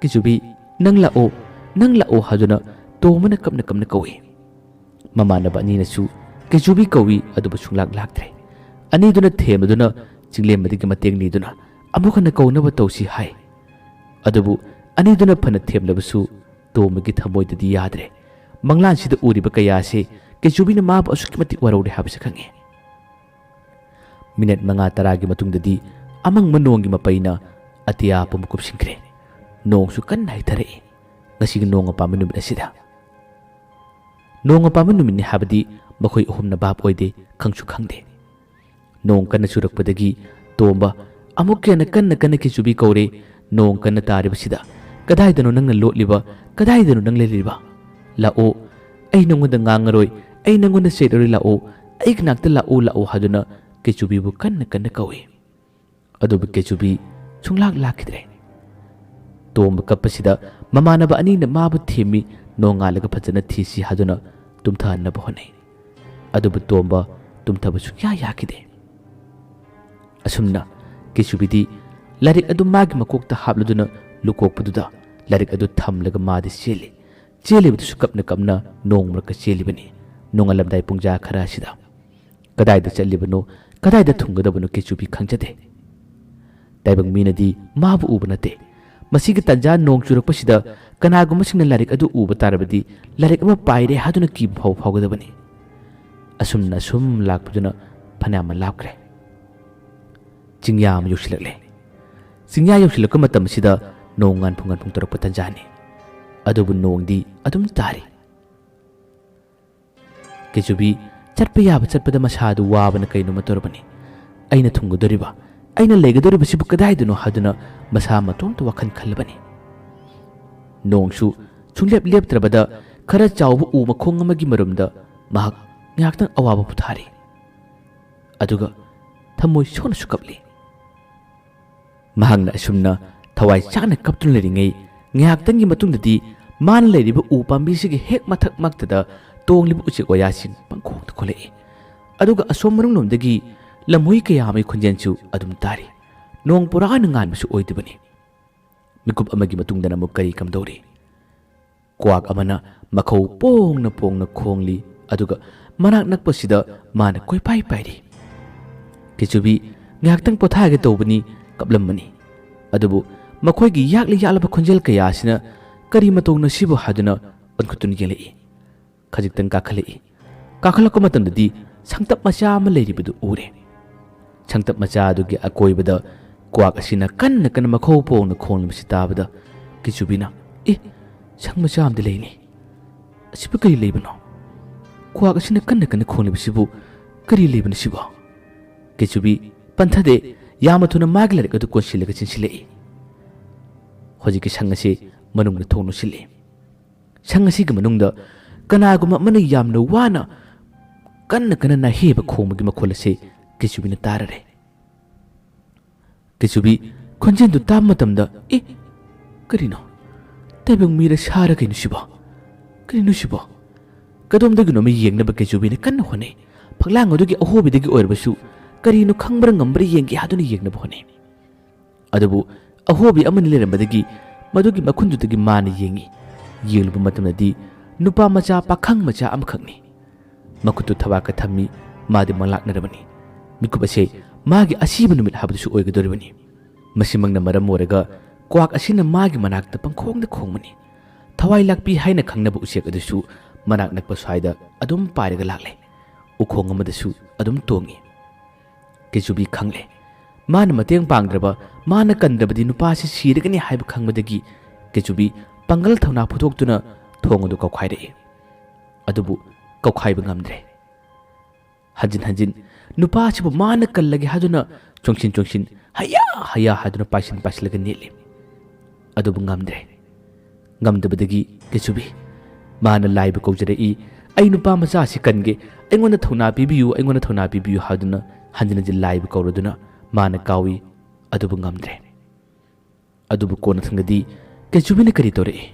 ꯀꯦꯆꯨꯕꯤ, ꯅꯪ ꯂꯥꯛꯑꯣ, ꯅꯪ ꯂꯥꯛꯑꯣ" ꯍꯥꯏꯗꯨꯅ ꯇꯣꯝꯕꯅ ꯀꯞꯅ ꯀꯞꯅ ꯀꯧꯏ꯫ ꯃꯃꯥꯟꯅꯕ ꯑꯅꯤꯅꯁꯨ ꯀꯦꯆꯨꯕꯤ ꯀꯧꯏ, ꯑꯗꯨꯕꯨ ꯁꯨꯡꯂꯥꯛ ꯂꯥꯛꯇ꯭ꯔꯦ꯫ ꯑꯅꯤꯗꯨꯅ ꯊꯦꯝꯕꯗꯨꯅ ꯆꯤꯡꯂꯦꯝꯕꯗꯒꯤ ꯃꯇꯦꯡ ꯅꯤꯗꯨꯅ ꯑꯃꯨꯛ ꯍꯟꯅ ꯀꯧꯅꯕ ꯇꯧꯁꯤ ꯍꯥꯏ꯫ ꯑꯗꯨꯕꯨ ꯑꯅꯤꯗꯨꯅ ꯐꯅ ꯊꯦꯝꯂꯕꯁꯨ ꯇꯣꯝꯕꯒꯤ ꯊꯃꯣꯏꯗꯗꯤ ꯌꯥꯗ꯭ꯔꯦ꯫ ꯃꯪꯂꯥꯟꯁꯤꯗ ꯎꯔꯤꯕ ꯀꯌꯥꯁꯦ ꯀꯦꯆꯨꯕꯤꯅ ꯃꯥꯕꯨ ꯑꯁꯨꯛꯀꯤ ꯃꯇꯤꯛ ꯋꯥꯔꯧꯔꯦ ꯍꯥꯏꯕꯁꯤ ꯈꯪꯉꯤ꯫ ꯃꯤꯅꯠ ꯃꯉꯥ ꯇꯔꯥꯒꯤ ꯃꯇꯨꯡꯗꯗꯤ ꯑꯃꯪꯕ ꯅꯣꯡꯒꯤ ꯃꯄꯩꯅ ꯑꯇꯤꯌꯥ ꯄꯨꯝꯕ ꯀꯨꯞꯁꯤꯟꯈ꯭ꯔꯦ꯫ ꯅꯣꯡꯁꯨ ꯀꯟꯅ ꯍꯩꯊꯔꯛꯏ꯫ ꯉꯁꯤꯒꯤ ꯅꯣꯡ ꯑꯄꯥꯝꯕ ꯅꯨꯃꯤꯠ ꯑꯁꯤꯗ ꯅꯣꯡ ꯑꯄꯥꯝꯕ ꯅꯨꯃꯤꯠꯅꯤ ꯍꯥꯏꯕꯗꯤ ꯃꯈꯣꯏ ꯑꯍꯨꯝꯅ ꯚꯥꯞ ꯑꯣꯏꯗꯦ, ꯈꯪꯁꯨ ꯈꯪꯗꯦ꯫ ꯅꯣꯡ ꯀꯟꯅ ꯆꯨꯔꯛꯄꯗꯒꯤ ꯇꯣꯝꯕ ꯑꯃꯨꯛꯀ ꯍꯦꯟꯅ ꯀꯟꯅ ꯀꯟꯅ ꯀꯦꯆꯨꯕꯤ ꯀꯧꯔꯦ꯫ "ꯅꯣꯡ ꯀꯟꯅ ꯇꯥꯔꯤꯕꯁꯤꯗ ꯀꯗꯥꯏꯗꯅꯣ ꯅꯪꯅ ꯂꯣꯠꯂꯤꯕ? ꯀꯗꯥꯏꯗꯅꯣ ꯅꯪ ꯂꯩꯔꯤꯕ? ꯂꯥꯛꯑꯣ, ꯑꯩ ꯅꯪꯉꯣꯟꯗ ꯉꯥꯡꯉꯔꯣꯏ, ꯑꯩ ꯅꯪꯉꯣꯟꯗ ꯆꯩꯔꯔꯣꯏ, ꯂꯥꯛꯑꯣ, ꯑꯩꯒꯤ ꯅꯥꯛꯇ ꯂꯥꯛꯑꯣ, ꯂꯥꯛꯑꯣ" ꯍꯥꯏꯗꯨꯅ ꯀꯦꯆꯨꯕꯤꯕꯨ ꯀꯟꯅ ꯀꯟꯅ ꯀꯧꯏ꯫ ꯑꯗꯨꯕꯨ ꯀꯦꯆꯨꯕꯤ ꯁꯨꯡꯂꯥꯛ ꯂꯥꯛꯈꯤꯗ꯭ꯔꯦ꯫ ꯇꯣꯝꯕ ꯀꯞꯄꯁꯤꯗ ꯃꯃꯥꯟꯅꯕ ꯑꯅꯤꯅ ꯃꯥꯕꯨ ꯊꯦꯝꯃꯤ, ꯅꯣꯡꯉꯥꯜꯂꯒ ꯐꯖꯅ ꯊꯤꯁꯤ ꯍꯥꯏꯗꯨꯅ ꯇꯨꯝꯊꯍꯟꯅꯕ ꯍꯣꯠꯅꯩ꯫ ꯑꯗꯨꯕꯨ ꯇꯣꯝꯕ ꯇꯨꯝꯊꯕ ꯁꯨꯡꯌꯥ ꯌꯥꯈꯤꯗꯦ꯫ ꯑꯁꯨꯝꯅ ꯀꯦꯆꯨꯕꯤꯗꯤ ꯂꯥꯏꯔꯤꯛ ꯑꯗꯨ ꯃꯥꯒꯤ ꯃꯀꯣꯛꯇ ꯍꯥꯞꯂꯗꯨꯅ ꯂꯨꯀꯣꯛꯄꯗꯨꯗ ꯂꯥꯏꯔꯤꯛ ꯑꯗꯨ ꯊꯝꯂꯒ ꯃꯥꯗꯤ ꯆꯦꯜꯂꯤ꯫ ꯆꯦꯜꯂꯤꯕꯗꯨꯁꯨ ꯀꯞꯅ ꯀꯞꯅ ꯅꯣꯡ ꯃꯔꯛꯇ ꯆꯦꯜꯂꯤꯕꯅꯤ꯫ ꯅꯣꯡꯉꯥꯜꯂꯝꯗꯥꯏ ꯄꯨꯡꯖꯥ ꯈꯔ ꯑꯁꯤꯗ꯫ ꯀꯗꯥꯏꯗ ꯆꯠꯂꯤꯕꯅꯣ, ꯀꯗꯥꯏꯗ ꯊꯨꯡꯒꯗꯕꯅꯣ ꯀꯦꯆꯨꯕꯤ ꯈꯪꯖꯗꯦ꯫ ꯇꯥꯏꯕꯪ ꯃꯤꯅꯗꯤ ꯃꯥꯕꯨ ꯎꯕ ꯅꯠꯇꯦ꯫ ꯃꯁꯤꯒꯤ ꯇꯟꯖꯥ ꯅꯣꯡ ꯆꯨꯔꯛꯄꯁꯤꯗ ꯀꯅꯥꯒꯨꯝꯕꯁꯤꯡꯅ ꯂꯥꯏꯔꯤꯛ ꯑꯗꯨ ꯎꯕ ꯇꯥꯔꯕꯗꯤ ꯂꯥꯏꯔꯤꯛ ꯑꯃ ꯄꯥꯏꯔꯦ ꯍꯥꯏꯗꯨꯅ ꯀꯤꯕ ꯐꯥꯎꯕ ꯐꯥꯎꯒꯗꯕꯅꯤ꯫ ꯑꯁꯨꯝꯅ ꯑꯁꯨꯝ ꯂꯥꯛꯄꯗꯨꯅ ꯐꯅꯌꯥꯝ ꯑꯃ ꯂꯥꯞꯈ꯭ꯔꯦ꯫ ꯆꯤꯡꯌꯥ ꯑꯃ ꯌꯧꯁꯤꯜꯂꯛꯂꯦ꯫ ꯆꯤꯡꯌꯥ ꯌꯧꯁꯤꯜꯂꯛꯄ ꯃꯇꯝ ꯑꯁꯤꯗ ꯅꯣꯡ ꯉꯥꯟꯐꯨ ꯉꯥꯟꯐꯨ ꯇꯧꯔꯛꯄ ꯇꯟꯖꯥꯅꯤ꯫ ꯑꯗꯨꯕꯨ ꯅꯣꯡꯗꯤ ꯑꯗꯨꯝ ꯇꯥꯔꯤ꯫ ꯀꯦꯆꯨꯕꯤ ꯆꯠꯄ ꯌꯥꯕ ꯆꯠꯄꯗ ꯃꯁꯥꯗꯨ ꯋꯥꯕꯅ ꯀꯩꯅꯣꯃ ꯇꯧꯔꯕꯅꯤ꯫ "ꯑꯩꯅ ꯊꯨꯡꯒꯗꯧꯔꯤꯕ, ꯑꯩꯅ ꯂꯩꯒꯗꯧꯔꯤꯕꯁꯤꯕꯨ ꯀꯗꯥꯏꯗꯅꯣ?" ꯍꯥꯏꯗꯨꯅ ꯃꯁꯥ ꯃꯇꯣꯝꯇ ꯋꯥꯈꯜ ꯈꯜꯂꯕꯅꯤ꯫ ꯅꯣꯡꯁꯨ ꯁꯨꯡꯂꯦꯞ ꯂꯦꯞꯇ꯭ꯔꯕꯗ ꯈꯔ ꯆꯥꯎꯕ ꯎ ꯃꯈꯣꯡ ꯑꯃꯒꯤ ꯃꯔꯨꯝꯗ ꯃꯍꯥꯛ ꯉꯥꯏꯍꯥꯛꯇꯪ ꯑꯋꯥꯕ ꯄꯣꯊꯥꯔꯤ꯫ ꯑꯗꯨꯒ ꯊꯃꯣꯏ ꯁꯣꯛꯅꯁꯨ ꯀꯞꯂꯤ꯫ ꯃꯍꯥꯛꯅ ꯑꯁꯨꯝꯅ ꯊꯋꯥꯏ ꯆꯥꯛꯅ ꯀꯞꯇꯨꯅ ꯂꯩꯔꯤꯉꯩ ꯉꯥꯏꯍꯥꯛꯇꯪꯒꯤ ꯃꯇꯨꯡꯗꯗꯤ ꯃꯥꯅ ꯂꯩꯔꯤꯕ ꯎ ꯄꯥꯝꯕꯤꯁꯤꯒꯤ ꯍꯦꯛ ꯃꯊꯛ ꯃꯛꯇꯗ ꯇꯣꯡꯂꯤꯕ ꯎꯆꯦꯛ ꯋꯥꯌꯥꯁꯤꯡ ꯄꯪꯈꯣꯡꯗ ꯈꯣꯡꯂꯛꯏ꯫ ꯑꯗꯨꯒ ꯑꯁꯣꯝ ꯃꯅꯨꯡꯂꯣꯝꯗꯒꯤ ꯂꯝꯍꯨꯏ ꯀꯌꯥ ꯑꯃꯒꯤ ꯈꯣꯟꯖꯦꯜꯁꯨ ꯑꯗꯨꯝ ꯇꯥꯔꯤ꯫ ꯅꯣꯡ ꯄꯨꯔꯥꯅ ꯉꯥꯟꯕꯁꯨ ꯑꯣꯏꯗꯕꯅꯤ꯫ ꯃꯤꯀꯨꯞ ꯑꯃꯒꯤ ꯃꯇꯨꯡꯗꯅ ꯑꯃꯨꯛ ꯀꯔꯤ ꯀꯝꯗꯧꯔꯤ? ꯀ꯭ꯋꯥꯛ ꯑꯃꯅ ꯃꯈꯧ ꯄꯣꯡꯅ ꯄꯣꯡꯅ ꯈꯣꯡꯂꯤ, ꯑꯗꯨꯒ ꯃꯅꯥꯛ ꯅꯛꯄꯁꯤꯗ ꯃꯥꯅ ꯀꯣꯏꯄꯥꯏ ꯄꯥꯏꯔꯤ꯫ ꯀꯦꯆꯨꯕꯤ ꯉꯥꯏꯍꯥꯛꯇꯪ ꯄꯣꯊꯥꯒꯦ ꯇꯧꯕꯅꯤ, ꯀꯞꯂꯝꯕꯅꯤ꯫ ꯑꯗꯨꯕꯨ ꯃꯈꯣꯏꯒꯤ ꯌꯥꯛꯂꯤ ꯌꯥꯛꯂꯕ ꯈꯣꯟꯖꯦꯜ ꯀꯌꯥ ꯑꯁꯤꯅ "ꯀꯔꯤ ꯃꯇꯧꯅꯣ ꯁꯤꯕꯨ?" ꯍꯥꯏꯗꯨꯅ ꯑꯣꯟꯈꯠꯇꯨꯅ ꯌꯦꯡꯂꯛꯏ꯫ ꯈꯖꯤꯛꯇꯪ ꯀꯥꯈꯠꯂꯛꯏ꯫ ꯀꯥꯈꯠꯂꯛꯄ ꯃꯇꯝꯗꯗꯤ ꯁꯪꯇꯞ ꯃꯆꯥ ꯑꯃ ꯂꯩꯔꯤꯕꯗꯨ ꯎꯔꯦ꯫ ꯁꯪꯇꯞ ꯃꯆꯥ ꯑꯗꯨꯒꯤ ꯑꯀꯣꯏꯕꯗ ꯀ꯭ꯋꯥꯛ ꯑꯁꯤꯅ ꯀꯟꯅ ꯀꯟꯅ ꯃꯈꯧ ꯄꯣꯡꯅ ꯈꯣꯡꯂꯤꯕꯁꯤ ꯇꯥꯕꯗ ꯀꯦꯆꯨꯕꯤꯅ, "ꯑꯦ, ꯁꯪ ꯃꯆꯥ ꯑꯃꯗꯤ ꯂꯩꯅꯤ꯫ ꯑꯁꯤꯕꯨ ꯀꯔꯤ ꯂꯩꯕꯅꯣ? ꯀ꯭ꯋꯥꯛ ꯑꯁꯤꯅ ꯀꯟꯅ ꯀꯟꯅ ꯈꯣꯡꯂꯤꯕꯁꯤꯕꯨ ꯀꯔꯤ ꯂꯩꯕꯅꯣ ꯁꯤꯕꯣ?" ꯀꯦꯆꯨꯕꯤ ꯄꯟꯊꯗꯦ, ꯌꯥꯝꯅ ꯊꯨꯅ ꯃꯥꯒꯤ ꯂꯥꯏꯔꯤꯛ ꯑꯗꯨ ꯀꯣꯟꯁꯤꯜꯂꯒ ꯆꯦꯟꯁꯤꯜꯂꯛꯏ꯫ ꯍꯧꯖꯤꯛꯀꯤ ꯁꯪ ꯑꯁꯤ ꯃꯅꯨꯡꯗ ꯊꯣꯡ ꯂꯣꯟꯁꯤꯜꯂꯤ꯫ ꯁꯪ ꯑꯁꯤꯒꯤ ꯃꯅꯨꯡꯗ ꯀꯅꯥꯒꯨꯝꯕ ꯑꯃꯅ ꯌꯥꯝꯅ ꯋꯥꯅ ꯀꯟꯅ ꯀꯟꯅ ꯅꯥꯍꯦꯕ ꯈꯣꯡꯕꯒꯤ ꯃꯈꯣꯜ ꯑꯁꯤ ꯀꯦꯆꯨꯕꯤꯅ ꯇꯥꯔꯔꯦ꯫ ꯀꯦꯆꯨꯕꯤ ꯈꯣꯟꯖꯦꯜꯗꯨ ꯇꯥꯕ ꯃꯇꯝꯗ, "ꯑꯦ, ꯀꯔꯤꯅꯣ? ꯇꯥꯏꯕꯪ ꯃꯤꯔ ꯁꯥꯔ ꯀꯩꯅꯣ ꯁꯤꯕꯣ? ꯀꯔꯤꯅꯣ ꯁꯤꯕꯣ?" ꯀꯗꯣꯝꯗꯒꯤꯅꯣ ꯑꯃ ꯌꯦꯡꯅꯕ ꯀꯦꯆꯨꯕꯤꯅ ꯀꯟꯅ ꯍꯣꯠꯅꯩ꯫ ꯐꯛꯂꯥꯡ ꯑꯗꯨꯒꯤ ꯑꯍꯣꯕꯤꯗꯒꯤ ꯑꯣꯏꯔꯕꯁꯨ ꯀꯔꯤꯅꯣ ꯈꯪꯕ꯭ꯔꯥ ꯉꯝꯕ꯭ꯔꯥ ꯌꯦꯡꯒꯦ ꯍꯥꯏꯗꯨꯅ ꯌꯦꯡꯅꯕ ꯍꯣꯠꯅꯩ꯫ ꯑꯗꯨꯕꯨ ꯑꯍꯣꯕꯤ ꯑꯃꯅꯤ ꯂꯩꯔꯝꯕꯗꯒꯤ ꯃꯗꯨꯒꯤ ꯃꯈꯨꯟꯗꯨꯗꯒꯤ ꯃꯥꯅ ꯌꯦꯡꯉꯤ꯫ ꯌꯦꯡꯂꯨꯕ ꯃꯇꯝꯗꯗꯤ ꯅꯨꯄꯥ ꯃꯆꯥ, ꯄꯥꯈꯪ ꯃꯆꯥ ꯑꯃꯈꯛꯅꯤ꯫ ꯃꯈꯨꯠꯇꯨ ꯊꯕꯥꯛꯀ ꯊꯝꯃꯤ꯫ ꯃꯥꯗꯤ ꯃꯪꯂꯥꯛꯅꯔꯕꯅꯤ꯫ ꯃꯤꯀꯨꯞ ꯑꯁꯦ ꯃꯥꯒꯤ ꯑꯁꯤꯕ ꯅꯨꯃꯤꯠ ꯍꯥꯏꯕꯗꯨꯁꯨ ꯑꯣꯏꯒꯗꯧꯔꯤꯕꯅꯤ꯫ ꯃꯁꯤꯃꯛꯅ ꯃꯔꯝ ꯑꯣꯏꯔꯒ ꯀ꯭ꯋꯥꯛ ꯑꯁꯤꯅ ꯃꯥꯒꯤ ꯃꯅꯥꯛꯇ ꯄꯪꯈꯣꯡꯗ ꯈꯣꯡꯕꯅꯤ꯫ ꯊꯋꯥꯏ ꯂꯥꯛꯄꯤ ꯍꯥꯏꯅ ꯈꯪꯅꯕ ꯎꯆꯦꯛ ꯑꯗꯨꯁꯨ ꯃꯅꯥꯛ ꯅꯛꯄ ꯁ꯭ꯋꯥꯏꯗ ꯑꯗꯨꯝ ꯄꯥꯏꯔꯒ ꯂꯥꯛꯂꯦ꯫ ꯎꯈꯣꯡ ꯑꯃꯗꯁꯨ ꯑꯗꯨꯝ ꯇꯣꯡꯉꯤ꯫ ꯀꯦꯆꯨꯕꯤ ꯈꯪꯂꯦ꯫ ꯃꯥꯅ ꯃꯇꯦꯡ ꯄꯥꯡꯗ꯭ꯔꯕ, ꯃꯥꯅ ꯀꯟꯗ꯭ꯔꯕꯗꯤ ꯅꯨꯄꯥꯁꯤ ꯁꯤꯔꯒꯅꯤ ꯍꯥꯏꯕ ꯈꯪꯕꯗꯒꯤ ꯀꯦꯆꯨꯕꯤ ꯄꯥꯡꯒꯜ ꯊꯧꯅꯥ ꯐꯨꯗꯣꯛꯇꯨꯅ ꯊꯣꯡ ꯑꯗꯨ ꯀꯥꯎꯈꯥꯏꯔꯛꯏ꯫ ꯑꯗꯨꯕꯨ ꯀꯧꯈꯥꯏꯕ ꯉꯝꯗ꯭ꯔꯦ꯫ ꯍꯟꯖꯤꯟ ꯍꯟꯖꯤꯟ ꯅꯨꯄꯥ ꯑꯁꯤꯕꯨ ꯃꯥꯅ ꯀꯜꯂꯒꯦ ꯍꯥꯏꯗꯨꯅ ꯆꯣꯡꯁꯤꯟ ꯆꯣꯡꯁꯤꯟ, ꯍꯩꯌꯥ ꯍꯩꯌꯥ ꯍꯥꯏꯗꯨꯅ ꯄꯥꯏꯁꯤꯟ ꯄꯥꯏꯁꯤꯜꯂꯒ ꯅꯦꯠꯂꯤ꯫ ꯑꯗꯨꯕꯨ ꯉꯝꯗ꯭ꯔꯦ꯫ ꯉꯝꯗꯕꯗꯒꯤ ꯀꯦꯆꯨꯕꯤ, ꯃꯥꯅ ꯂꯥꯏꯕꯨ ꯀꯧꯖꯔꯛꯏ, "ꯑꯩ ꯅꯨꯄꯥ ꯃꯆꯥ ꯑꯁꯤ ꯀꯟꯒꯦ, ꯑꯩꯉꯣꯟꯗ ꯊꯧꯅꯥ ꯄꯤꯕꯤꯌꯨ, ꯑꯩꯉꯣꯟꯗ ꯊꯧꯅꯥ ꯄꯤꯕꯤꯌꯨ" ꯍꯥꯏꯗꯨꯅ ꯍꯟꯖꯤꯟ ꯍꯟꯖꯤꯟ ꯂꯥꯏꯕꯨ ꯀꯧꯔꯗꯨꯅ ꯃꯥꯅ ꯀꯥꯎꯏ꯫ ꯑꯗꯨꯕꯨ ꯉꯝꯗ꯭ꯔꯦ꯫ ꯑꯗꯨꯕꯨ ꯀꯣꯟꯅꯊꯪꯗꯗꯤ ꯀꯦꯆꯨꯕꯤꯅ ꯀꯔꯤ ꯇꯧꯔꯛꯏ?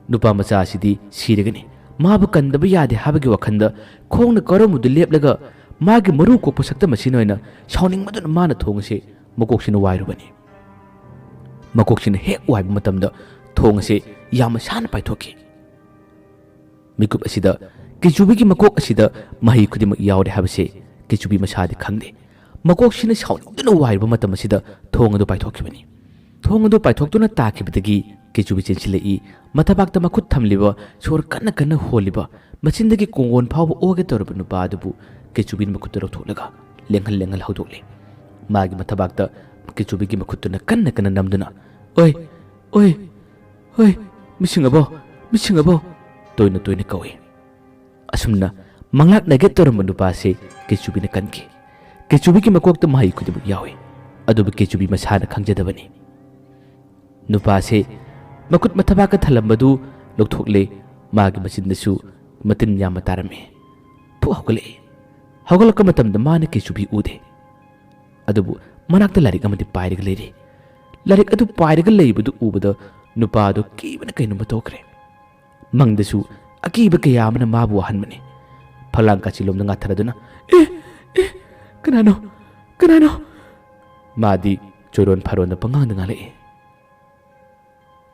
ꯅꯨꯄꯥ ꯃꯆꯥ ꯑꯁꯤꯗꯤ ꯁꯤꯔꯒꯅꯤ, ꯃꯥꯕꯨ ꯀꯟꯗꯕ ꯌꯥꯗꯦ ꯍꯥꯏꯕꯒꯤ ꯋꯥꯈꯜꯗ ꯈꯣꯡꯅ ꯀꯧꯔꯝꯕꯗꯨ ꯂꯦꯞꯂꯒ ꯃꯥꯒꯤ ꯃꯔꯨ ꯀꯣꯛꯄ ꯁꯛꯇꯝ ꯑꯁꯤꯅ ꯑꯣꯏꯅ ꯁꯥꯎꯅꯤꯡꯃꯟꯗꯨꯅ ꯃꯥꯅ ꯊꯣꯡ ꯑꯁꯤ ꯃꯀꯣꯛꯁꯤꯅ ꯋꯥꯏꯔꯨꯕꯅꯤ꯫ ꯃꯀꯣꯛꯁꯤꯅ ꯍꯦꯛ ꯋꯥꯏꯕ ꯃꯇꯝꯗ ꯊꯣꯡ ꯑꯁꯤ ꯌꯥꯝꯅ ꯁꯥꯟꯅ ꯄꯥꯏꯊꯣꯛꯈꯤ꯫ ꯃꯤꯀꯨꯞ ꯑꯁꯤꯗ ꯀꯦꯆꯨꯕꯤꯒꯤ ꯃꯀꯣꯛ ꯑꯁꯤꯗ ꯃꯍꯩ ꯈꯨꯗꯤꯡꯃꯛ ꯌꯥꯎꯔꯦ ꯍꯥꯏꯕꯁꯤ ꯀꯦꯆꯨꯕꯤ ꯃꯁꯥꯗꯤ ꯈꯪꯗꯦ꯫ ꯃꯀꯣꯛꯁꯤꯅ ꯁꯥꯎꯅꯤꯡꯗꯨꯅ ꯋꯥꯏꯔꯨꯕ ꯃꯇꯝ ꯑꯁꯤꯗ ꯊꯣꯡ ꯑꯗꯨ ꯄꯥꯏꯊꯣꯛꯈꯤꯕꯅꯤ꯫ ꯊꯣꯡ ꯑꯗꯨ ꯄꯥꯏꯊꯣꯛꯇꯨꯅ ꯇꯥꯈꯤꯕꯗꯒꯤ ꯀꯦꯆꯨꯕꯤ ꯆꯦꯟꯁꯤꯜꯂꯛꯏ꯫ ꯃꯊꯕꯥꯛꯇ ꯃꯈꯨꯠ ꯊꯝꯂꯤꯕ, ꯁꯣꯔ ꯀꯟꯅ ꯀꯟꯅ ꯍꯣꯜꯂꯤꯕ, ꯃꯆꯤꯟꯗꯒꯤ ꯀꯣꯡꯒꯣꯟ ꯐꯥꯎꯕ ꯑꯣꯒꯦ ꯇꯧꯔꯕ ꯅꯨꯄꯥ ꯑꯗꯨꯕꯨ ꯀꯦꯆꯨꯕꯤꯅ ꯃꯈꯨꯠꯇ ꯂꯧꯊꯣꯛꯂꯒ ꯂꯦꯡꯍꯜ ꯂꯦꯡꯍꯜ ꯍꯧꯗꯣꯛꯂꯦ꯫ ꯃꯥꯒꯤ ꯃꯊꯕꯥꯛꯇ ꯀꯦꯆꯨꯕꯤꯒꯤ ꯃꯈꯨꯠꯇꯨꯅ ꯀꯟꯅ ꯀꯟꯅ ꯅꯝꯗꯨꯅ, "ꯑꯣꯏ, ꯑꯣꯏ, ꯑꯣꯏ, ꯃꯤꯁꯤꯡ ꯑꯕꯣ, ꯃꯤꯁꯤꯡ ꯑꯕꯣ" ꯇꯣꯏꯅ ꯇꯣꯏꯅ ꯀꯧꯏ꯫ ꯑꯁꯨꯝꯅ ꯃꯪꯂꯥꯛꯅꯒꯦ ꯇꯧꯔꯝꯕ ꯅꯨꯄꯥꯁꯤ ꯀꯦꯆꯨꯕꯤꯅ ꯀꯟꯈꯤ꯫ ꯀꯦꯆꯨꯕꯤꯒꯤ ꯃꯀꯣꯛꯇ ꯃꯍꯩ ꯈꯨꯗꯤꯡꯃꯛ ꯌꯥꯎꯏ, ꯑꯗꯨꯕꯨ ꯀꯦꯆꯨꯕꯤ ꯃꯁꯥꯅ ꯈꯪꯖꯗꯕꯅꯤ꯫ ꯅꯨꯄꯥꯁꯦ ꯃꯈꯨꯠ ꯃꯊꯕꯥꯛꯀ ꯊꯜꯂꯝꯕꯗꯨ ꯂꯧꯊꯣꯛꯂꯦ꯫ ꯃꯥꯒꯤ ꯃꯆꯤꯟꯗꯁꯨ ꯃꯇꯤꯟ ꯌꯥꯝꯅ ꯇꯥꯔꯝꯃꯤ꯫ ꯐꯨꯛ ꯍꯧꯒꯠꯂꯛꯏ꯫ ꯍꯧꯒꯠꯂꯛꯄ ꯃꯇꯝꯗ ꯃꯥꯅ ꯀꯦꯆꯨꯕꯤ ꯎꯗꯦ꯫ ꯑꯗꯨꯕꯨ ꯃꯅꯥꯛꯇ ꯂꯥꯏꯔꯤꯛ ꯑꯃꯗꯤ ꯄꯥꯏꯔꯒ ꯂꯩꯔꯤ꯫ ꯂꯥꯏꯔꯤꯛ ꯑꯗꯨ ꯄꯥꯏꯔꯒ ꯂꯩꯕꯗꯨ ꯎꯕꯗ ꯅꯨꯄꯥ ꯑꯗꯨ ꯀꯤꯕꯅ ꯀꯩꯅꯣꯝꯃ ꯇꯧꯈ꯭ꯔꯦ꯫ ꯃꯪꯗꯁꯨ ꯑꯀꯤꯕ ꯀꯌꯥ ꯑꯃꯅ ꯃꯥꯕꯨ ꯋꯥꯍꯟꯕꯅꯤ꯫ ꯐꯛꯂꯥꯡ ꯀꯥꯆꯤꯟꯂꯣꯝꯗ ꯉꯥꯊꯔꯗꯨꯅ, "ꯑꯦ, ꯑꯦ, ꯀꯅꯥꯅꯣ? ꯀꯅꯥꯅꯣ?" ꯃꯥꯗꯤ ꯆꯣꯏꯔꯣꯟ ꯐꯥꯔꯣꯟꯗ ꯄꯉꯥꯡꯗ ꯉꯥꯡꯂꯛꯏ꯫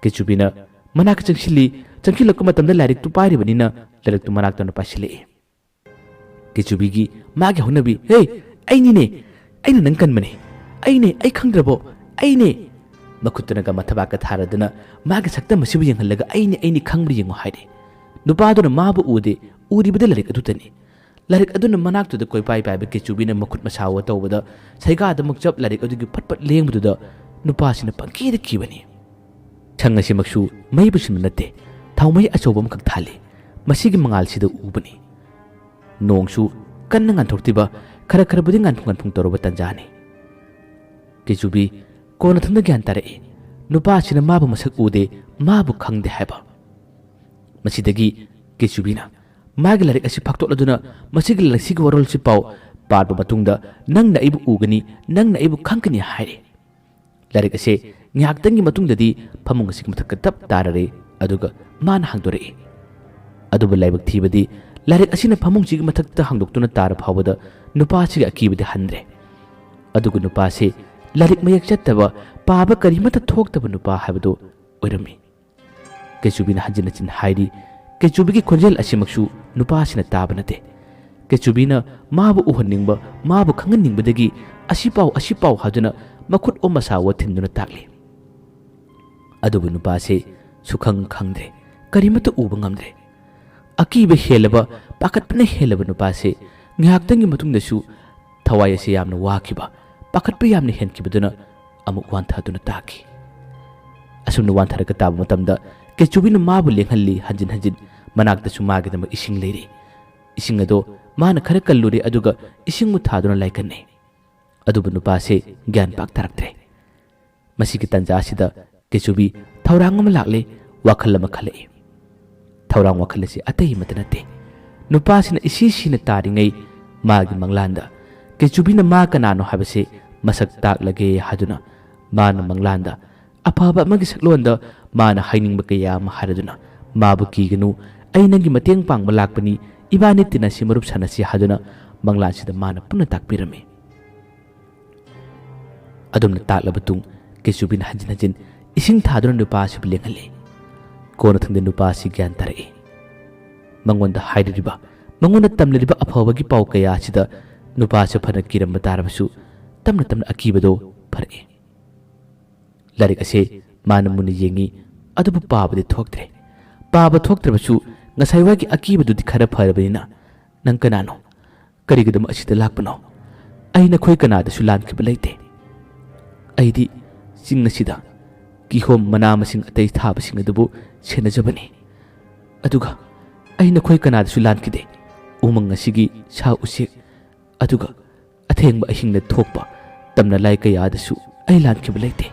ꯀꯦꯆꯨꯕꯤꯅ ꯃꯅꯥꯛꯇ ꯆꯪꯁꯤꯜꯂꯤ꯫ ꯆꯪꯁꯤꯜꯂꯛꯄ ꯃꯇꯝꯗ ꯂꯥꯏꯔꯤꯛꯇꯨ ꯄꯥꯏꯔꯤꯕꯅꯤꯅ ꯂꯥꯏꯔꯤꯛꯇꯨ ꯃꯅꯥꯛꯇ ꯑꯣꯏꯅ ꯄꯥꯏꯁꯤꯜꯂꯛꯏ꯫ ꯀꯦꯆꯨꯕꯤꯒꯤ ꯃꯥꯒꯤ ꯍꯧꯅꯕꯤ, "ꯍꯦ, ꯑꯩꯅꯤꯅꯦ, ꯑꯩꯅ ꯅꯪ ꯀꯟꯕꯅꯦ, ꯑꯩꯅꯦ, ꯑꯩ ꯈꯪꯗ꯭ꯔꯕꯣ, ꯑꯩꯅꯦ!" ꯃꯈꯨꯠꯇꯨꯅꯒ ꯃꯊꯕꯥꯛꯀ ꯊꯥꯔꯗꯨꯅ ꯃꯥꯒꯤ ꯁꯛꯇꯝ ꯑꯁꯤꯕꯨ ꯌꯦꯡꯍꯜꯂꯒ, "ꯑꯩꯅꯦ, ꯑꯩꯅꯦ, ꯈꯪꯕ꯭ꯔꯥ ꯌꯦꯡꯉꯣ" ꯍꯥꯏꯔꯤ꯫ ꯅꯨꯄꯥꯗꯨꯅ ꯃꯥꯕꯨ ꯎꯗꯦ, ꯎꯔꯤꯕꯗ ꯂꯥꯏꯔꯤꯛ ꯑꯗꯨꯇꯅꯤ꯫ ꯂꯥꯏꯔꯤꯛ ꯑꯗꯨꯅ ꯃꯅꯥꯛꯇꯨꯗ ꯀꯣꯏꯄꯥꯏ ꯄꯥꯏꯕ ꯀꯦꯆꯨꯕꯤꯅ ꯃꯈꯨꯠ ꯃꯁꯥ ꯑꯣ ꯇꯧꯕꯗ ꯁꯩꯒꯥꯗ ꯃꯨꯛꯆꯞ ꯂꯥꯏꯔꯤꯛ ꯑꯗꯨꯒꯤ ꯐꯠ ꯐꯠ ꯂꯦꯡꯕꯗꯨꯗ ꯅꯨꯄꯥꯁꯤꯅ ꯄꯪꯀꯤꯗ ꯀꯤꯕꯅꯤ꯫ ꯁꯪ ꯑꯁꯤꯃꯛꯁꯨ ꯃꯩ ꯄꯨꯁꯤꯟꯕ ꯅꯠꯇꯦ, ꯊꯥꯎꯃꯩ ꯑꯆꯧꯕ ꯑꯃꯈꯛ ꯊꯥꯜꯂꯤ꯫ ꯃꯁꯤꯒꯤ ꯃꯉꯥꯜꯁꯤꯗ ꯎꯕꯅꯤ꯫ ꯅꯣꯡꯁꯨ ꯀꯟꯅ ꯉꯥꯟꯊꯣꯛꯇ꯭ꯔꯤꯕ, ꯈꯔ ꯈꯔꯕꯨꯗꯤ ꯉꯥꯟꯐꯨꯡ ꯉꯥꯟꯐꯨꯡ ꯇꯧꯔꯕ ꯇꯟꯖꯥꯅꯤ꯫ ꯀꯦꯆꯨꯕꯤ ꯀꯣꯟꯅꯊꯪꯗ ꯒ꯭ꯌꯥꯟ ꯇꯥꯔꯛꯏ, ꯅꯨꯄꯥꯁꯤꯅ ꯃꯥꯕꯨ ꯃꯁꯛ ꯎꯗꯦ, ꯃꯥꯕꯨ ꯈꯪꯗꯦ ꯍꯥꯏꯕ꯫ ꯃꯁꯤꯗꯒꯤ ꯀꯦꯆꯨꯕꯤꯅ ꯃꯥꯒꯤ ꯂꯥꯏꯔꯤꯛ ꯑꯁꯤ ꯐꯥꯛꯇꯣꯛꯂꯗꯨꯅ ꯃꯁꯤꯒꯤ ꯂꯥꯏꯔꯤꯛꯁꯤꯒꯤ ꯋꯥꯔꯣꯜꯁꯤ ꯄꯥꯎ ꯄꯥꯕ ꯃꯇꯨꯡꯗ ꯅꯪꯅ ꯑꯩꯕꯨ ꯎꯒꯅꯤ, ꯅꯪꯅ ꯑꯩꯕꯨ ꯈꯪꯒꯅꯤ ꯍꯥꯏꯔꯦ꯫ ꯂꯥꯏꯔꯤꯛ ꯑꯁꯦ ꯉꯥꯏꯍꯥꯛꯇꯪꯒꯤ ꯃꯇꯨꯡꯗꯗꯤ ꯐꯃꯨꯡ ꯑꯁꯤꯒꯤ ꯃꯊꯛꯇ ꯇꯞ ꯇꯥꯔꯔꯦ, ꯑꯗꯨꯒ ꯃꯥꯅ ꯍꯥꯡꯗꯣꯔꯛꯏ꯫ ꯑꯗꯨꯕꯨ ꯂꯥꯏꯕꯛ ꯊꯤꯕꯗꯤ ꯂꯥꯏꯔꯤꯛ ꯑꯁꯤꯅ ꯐꯃꯨꯡꯁꯤꯒꯤ ꯃꯊꯛꯇ ꯍꯥꯡꯗꯣꯛꯇꯨꯅ ꯇꯥꯔ ꯐꯥꯎꯕꯗ ꯅꯨꯄꯥꯁꯤꯒꯤ ꯑꯀꯤꯕꯗꯤ ꯍꯟꯗ꯭ꯔꯦ꯫ ꯑꯗꯨꯒ ꯅꯨꯄꯥꯁꯤ ꯂꯥꯏꯔꯤꯛ ꯃꯌꯦꯛ ꯆꯠꯇꯕ, ꯄꯥꯕ ꯀꯔꯤꯃꯠꯇ ꯊꯣꯛꯇꯕ ꯅꯨꯄꯥ ꯍꯥꯏꯕꯗꯨ ꯑꯣꯏꯔꯝꯃꯤ꯫ ꯀꯦꯆꯨꯕꯤꯅ ꯍꯟꯖꯤꯟ ꯍꯟꯖꯤꯟ ꯍꯥꯏꯔꯤ, ꯀꯦꯆꯨꯕꯤꯒꯤ ꯈꯣꯟꯖꯦꯜ ꯑꯁꯤꯃꯛꯁꯨ ꯅꯨꯄꯥꯁꯤꯅ ꯇꯥꯕ ꯅꯠꯇꯦ꯫ ꯀꯦꯆꯨꯕꯤꯅ ꯃꯥꯕꯨ ꯎꯍꯟꯅꯤꯡꯕ, ꯃꯥꯕꯨ ꯈꯪꯍꯟꯅꯤꯡꯕꯗꯒꯤ "ꯑꯁꯤ ꯄꯥꯎ, ꯑꯁꯤ ꯄꯥꯎ" ꯍꯥꯏꯗꯨꯅ ꯃꯈꯨꯠ ꯑꯣ ꯃꯁꯥ ꯑꯣ ꯊꯤꯟꯗꯨꯅ ꯇꯥꯛꯂꯤ꯫ ꯑꯗꯨꯕꯨ ꯅꯨꯄꯥꯁꯦ ꯁꯨꯈꯪ ꯈꯪꯗ꯭ꯔꯦ, ꯀꯔꯤꯃꯠꯇ ꯎꯕ ꯉꯝꯗ꯭ꯔꯦ꯫ ꯑꯀꯤꯕ ꯍꯦꯜꯂꯕ, ꯄꯥꯈꯠꯄꯅ ꯍꯦꯜꯂꯕ ꯅꯨꯄꯥꯁꯦ ꯉꯥꯏꯍꯥꯛꯇꯪꯒꯤ ꯃꯇꯨꯡꯗꯁꯨ ꯊꯋꯥꯏ ꯑꯁꯤ ꯌꯥꯝꯅ ꯋꯥꯈꯤꯕ, ꯄꯥꯈꯠꯄ ꯌꯥꯝꯅ ꯍꯦꯟꯈꯤꯕꯗꯨꯅ ꯑꯃꯨꯛ ꯋꯥꯟꯊꯗꯨꯅ ꯇꯥꯈꯤ꯫ ꯑꯁꯨꯝꯅ ꯋꯥꯟꯊꯔꯒ ꯇꯥꯕ ꯃꯇꯝꯗ ꯀꯦꯆꯨꯕꯤꯅ ꯃꯥꯕꯨ ꯂꯦꯡꯍꯜꯂꯤ, ꯍꯟꯖꯤꯟ ꯍꯟꯖꯤꯟ꯫ ꯃꯅꯥꯛꯇꯁꯨ ꯃꯥꯒꯤꯗꯃꯛ ꯏꯁꯤꯡ ꯂꯩꯔꯤ꯫ ꯏꯁꯤꯡ ꯑꯗꯣ ꯃꯥꯅ ꯈꯔ ꯀꯜꯂꯨꯔꯦ, ꯑꯗꯨꯒ ꯏꯁꯤꯡꯕꯨ ꯊꯥꯗꯨꯅ ꯂꯥꯏꯀꯠꯅꯩ꯫ ꯑꯗꯨꯕꯨ ꯅꯨꯄꯥꯁꯦ ꯒ꯭ꯌꯥꯟ ꯄꯥꯛ ꯇꯥꯔꯛꯇ꯭ꯔꯦ꯫ ꯃꯁꯤꯒꯤ ꯇꯥꯟꯖꯥ ꯑꯁꯤꯗ ꯀꯦꯆꯨꯕꯤ ꯊꯧꯔꯥꯡ ꯑꯃ ꯂꯥꯛꯂꯦ, ꯋꯥꯈꯜ ꯑꯃ ꯈꯜꯂꯛꯏ꯫ ꯊꯧꯔꯥꯡ ꯋꯥꯈꯜ ꯑꯁꯤ ꯑꯇꯩ ꯑꯃꯠꯇ ꯅꯠꯇꯦ꯫ ꯅꯨꯄꯥꯁꯤꯅ ꯏꯁꯤ ꯁꯤꯅ ꯇꯥꯔꯤꯉꯩ ꯃꯥꯒꯤ ꯃꯪꯂꯥꯟꯗ ꯀꯦꯆꯨꯕꯤꯅ ꯃꯥ ꯀꯅꯥꯅꯣ ꯍꯥꯏꯕꯁꯤ ꯃꯁꯛ ꯇꯥꯛꯂꯒꯦ ꯍꯥꯏꯗꯨꯅ ꯃꯥꯅ ꯃꯪꯂꯥꯟꯗ ꯑꯐꯕ ꯑꯃꯒꯤ ꯁꯛꯂꯣꯟꯗ ꯃꯥꯅ ꯍꯥꯏꯅꯤꯡꯕ ꯀꯌꯥ ꯑꯃ ꯍꯥꯏꯔꯗꯨꯅ, "ꯃꯥꯕꯨ ꯀꯤꯒꯅꯨ, ꯑꯩ ꯅꯪꯒꯤ ꯃꯇꯦꯡ ꯄꯥꯡꯕ ꯂꯥꯛꯄꯅꯤ, ꯏꯕꯥꯅꯤ ꯇꯤꯟꯅꯁꯤ, ꯃꯔꯨꯞ ꯁꯥꯟꯅꯁꯤ" ꯍꯥꯏꯗꯨꯅ ꯃꯪꯂꯥꯟꯁꯤꯗ ꯃꯥꯅ ꯄꯨꯟꯅ ꯇꯥꯛꯄꯤꯔꯝꯃꯤ꯫ ꯑꯗꯨꯝꯅ ꯇꯥꯛꯂꯕ ꯇꯨꯡ ꯀꯦꯆꯨꯕꯤꯅ ꯍꯟꯖꯤꯟ ꯍꯟꯖꯤꯟ ꯏꯁꯤꯡ ꯊꯥꯗꯨꯅ ꯅꯨꯄꯥ ꯑꯁꯤꯕꯨ ꯂꯦꯡꯍꯜꯂꯤ꯫ ꯀꯣꯟꯅꯊꯪꯗ ꯅꯨꯄꯥ ꯑꯁꯤ ꯒ꯭ꯌꯥꯟ ꯇꯥꯔꯛꯏ꯫ ꯃꯉꯣꯟꯗ ꯍꯥꯏꯔꯤꯕ, ꯃꯉꯣꯟꯗ ꯇꯝꯂꯤꯕ ꯑꯐꯕꯒꯤ ꯄꯥꯎ ꯀꯌꯥ ꯑꯁꯤꯗ ꯅꯨꯄꯥꯁꯨ ꯐꯅ ꯀꯤꯔꯝꯕ ꯇꯥꯔꯕꯁꯨ ꯇꯞꯅ ꯇꯞꯅ ꯑꯀꯤꯕꯗꯣ ꯐꯔꯛꯏ꯫ ꯂꯥꯏꯔꯤꯛ ꯑꯁꯦ ꯃꯥꯅ ꯃꯨꯟꯅ ꯌꯦꯡꯉꯤ, ꯑꯗꯨꯕꯨ ꯄꯥꯕꯗꯤ ꯊꯣꯛꯇ꯭ꯔꯦ꯫ ꯄꯥꯕ ꯊꯣꯛꯇ꯭ꯔꯕꯁꯨ ꯉꯁꯥꯏꯋꯥꯏꯒꯤ ꯑꯀꯤꯕꯗꯨꯗꯤ ꯈꯔ ꯐꯔꯕꯅꯤꯅ, "ꯅꯪ ꯀꯅꯥꯅꯣ? ꯀꯔꯤꯒꯤꯗꯃꯛ ꯑꯁꯤꯗ ꯂꯥꯛꯄꯅꯣ? ꯑꯩ ꯅꯈꯣꯏ ꯀꯅꯥꯗꯁꯨ ꯂꯥꯟꯈꯤꯕ ꯂꯩꯇꯦ꯫ ꯑꯩꯗꯤ ꯆꯤꯡ ꯑꯁꯤꯗ ꯀꯤꯍꯣꯝ ꯃꯅꯥ ꯃꯁꯤꯡ ꯑꯇꯩ ꯊꯥꯕꯁꯤꯡ ꯑꯗꯨꯕꯨ ꯁꯦꯟꯅꯖꯕꯅꯤ꯫ ꯑꯗꯨꯒ ꯑꯩ ꯅꯈꯣꯏ ꯀꯅꯥꯗꯁꯨ ꯂꯥꯟꯈꯤꯗꯦ꯫ ꯎꯃꯪ ꯑꯁꯤꯒꯤ ꯁꯥ ꯎꯆꯦꯛ, ꯑꯗꯨꯒ ꯑꯊꯦꯡꯕ ꯑꯍꯤꯡꯗ ꯊꯣꯛꯄ ꯇꯝꯅ ꯂꯥꯏ ꯀꯌꯥꯗꯁꯨ ꯑꯩ ꯂꯥꯟꯈꯤꯕ ꯂꯩꯇꯦ꯫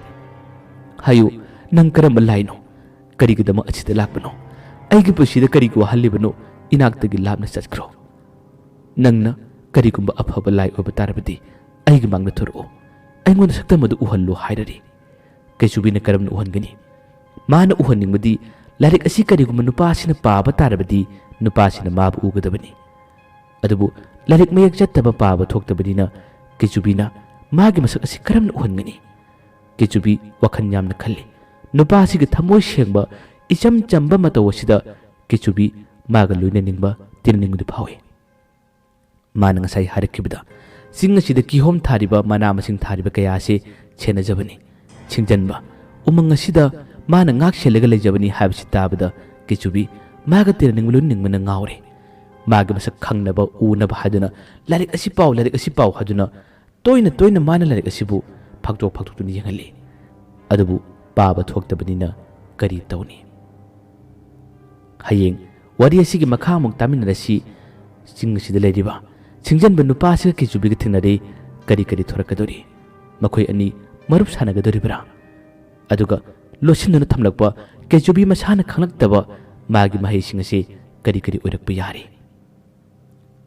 ꯍꯥꯏꯌꯨ, ꯅꯪ ꯀꯔꯝꯕ ꯂꯥꯏꯅꯣ? ꯀꯔꯤꯒꯤꯗꯃꯛ ꯑꯁꯤꯗ ꯂꯥꯛꯄꯅꯣ? ꯑꯩꯒꯤ ꯄꯨꯟꯁꯤꯗ ꯀꯔꯤꯒꯤ ꯋꯥꯍꯜꯂꯤꯕꯅꯣ? ꯏꯅꯥꯛꯇꯒꯤ ꯂꯥꯞꯅ ꯆꯠꯈ꯭ꯔꯣ꯫ ꯅꯪꯅ ꯀꯔꯤꯒꯨꯝꯕ ꯑꯐꯕ ꯂꯥꯏ ꯑꯣꯏꯕ ꯇꯥꯔꯕꯗꯤ ꯑꯩꯒꯤ ꯃꯥꯡꯗ ꯊꯣꯔꯛꯎ꯫ ꯑꯩꯉꯣꯟꯗ ꯁꯛꯇꯝ ꯑꯗꯨ ꯎꯍꯜꯂꯨ ꯍꯥꯏꯔꯔꯤ꯫ ꯀꯩꯆꯨꯕꯤꯅ ꯀꯔꯝꯅ ꯎꯍꯟꯒꯅꯤ? ꯃꯥꯅ ꯎꯍꯟꯅꯤꯡꯕꯗꯤ ꯂꯥꯏꯔꯤꯛ ꯑꯁꯤ ꯀꯔꯤꯒꯨꯝꯕ ꯅꯨꯄꯥ ꯑꯁꯤꯅ ꯄꯥꯕ ꯇꯥꯔꯕꯗꯤ ꯅꯨꯄꯥ ꯑꯁꯤꯅ ꯃꯥꯕꯨ ꯎꯒꯗꯕꯅꯤ꯫ ꯑꯗꯨꯕꯨ ꯂꯥꯏꯔꯤꯛ ꯃꯌꯦꯛ ꯆꯠꯇꯕ ꯄꯥꯕ ꯊꯣꯛꯇꯕꯅꯤꯅ ꯀꯩꯆꯨꯕꯤꯅ ꯃꯥꯒꯤ ꯃꯁꯛ ꯑꯁꯤ ꯀꯔꯝꯅ ꯎꯍꯟꯒꯅꯤ? ꯀꯩꯆꯨꯕꯤ ꯋꯥꯈꯜ ꯌꯥꯝꯅ ꯈꯜꯂꯤ꯫ ꯅꯨꯄꯥ ꯑꯁꯤꯒꯤ ꯊꯃꯣꯏ ꯁꯦꯡꯕ, ꯏꯆꯝ ꯆꯝꯕ ꯃꯇꯧ ꯑꯁꯤꯗ ꯀꯩꯆꯨꯕꯤ ꯃꯥꯒ ꯂꯣꯏꯅꯅꯤꯡꯕ, ꯇꯤꯟꯅꯅꯤꯡꯕꯗꯨ ꯐꯥꯎꯏ꯫ ꯃꯥꯅ ꯉꯁꯥꯏ ꯍꯥꯏꯔꯛꯈꯤꯕꯗ ꯆꯤꯡ ꯑꯁꯤꯗ ꯀꯤꯍꯣꯝ ꯊꯥꯔꯤꯕ, ꯃꯅꯥ ꯃꯁꯤꯡ ꯊꯥꯔꯤꯕ ꯀꯌꯥ ꯑꯁꯤ ꯁꯦꯟꯅꯖꯕꯅꯤ, ꯁꯤꯡꯖꯟꯕ, ꯎꯃꯪ ꯑꯁꯤꯗ ꯃꯥꯅ ꯉꯥꯛ ꯁꯦꯜꯂꯒ ꯂꯩꯖꯕꯅꯤ ꯍꯥꯏꯕꯁꯤ ꯇꯥꯕꯗ ꯀꯩꯆꯨꯕꯤ ꯃꯥꯒ ꯇꯤꯟꯅꯅꯤꯡꯕ, ꯂꯣꯏꯅꯅꯤꯡꯕꯅ ꯉꯥꯎꯔꯦ꯫ ꯃꯥꯒꯤ ꯃꯁꯛ ꯈꯪꯅꯕ, ꯎꯅꯕ ꯍꯥꯏꯗꯨꯅ ꯂꯥꯏꯔꯤꯛ ꯑꯁꯤ ꯄꯥꯎ, ꯂꯥꯏꯔꯤꯛ ꯑꯁꯤ ꯄꯥꯎ ꯍꯥꯏꯗꯨꯅ ꯇꯣꯏꯅ ꯇꯣꯏꯅ ꯃꯥꯅ ꯂꯥꯏꯔꯤꯛ ꯑꯁꯤꯕꯨ ꯐꯥꯛꯇꯣꯛ ꯐꯥꯛꯇꯣꯛꯇꯨꯅ ꯌꯦꯡꯍꯜꯂꯤ꯫ ꯑꯗꯨꯕꯨ ꯄꯥꯕ ꯊꯣꯛꯇꯕꯅꯤꯅ ꯀꯔꯤ ꯇꯧꯅꯤ? ꯍꯌꯦꯡ ꯋꯥꯔꯤ ꯑꯁꯤꯒꯤ ꯃꯈꯥ ꯑꯃꯨꯛ ꯇꯥꯃꯤꯟꯅꯔꯁꯤ꯫ ꯆꯤꯡ ꯑꯁꯤꯗ ꯂꯩꯔꯤꯕ ꯁꯤꯡꯖꯟꯕ ꯅꯨꯄꯥ ꯑꯁꯤꯒ ꯀꯩꯆꯨꯕꯤꯒ ꯊꯦꯡꯅꯔꯦ꯫ ꯀꯔꯤ ꯀꯔꯤ ꯊꯣꯔꯛꯀꯗꯧꯔꯤ? ꯃꯈꯣꯏ ꯑꯅꯤ ꯃꯔꯨꯞ ꯁꯥꯟꯅꯒꯗꯧꯔꯤꯕ꯭ꯔꯥ? ꯑꯗꯨꯒ ꯂꯣꯠꯁꯤꯟꯗꯨꯅ ꯊꯝꯂꯛꯄ ꯀꯩꯆꯨꯕꯤ ꯃꯁꯥꯅ ꯈꯪꯂꯛꯇꯕ ꯃꯥꯒꯤ ꯃꯍꯩꯁꯤꯡ ꯑꯁꯤ ꯀꯔꯤ ꯀꯔꯤ ꯑꯣꯏꯔꯛꯄ ꯌꯥꯔꯤ?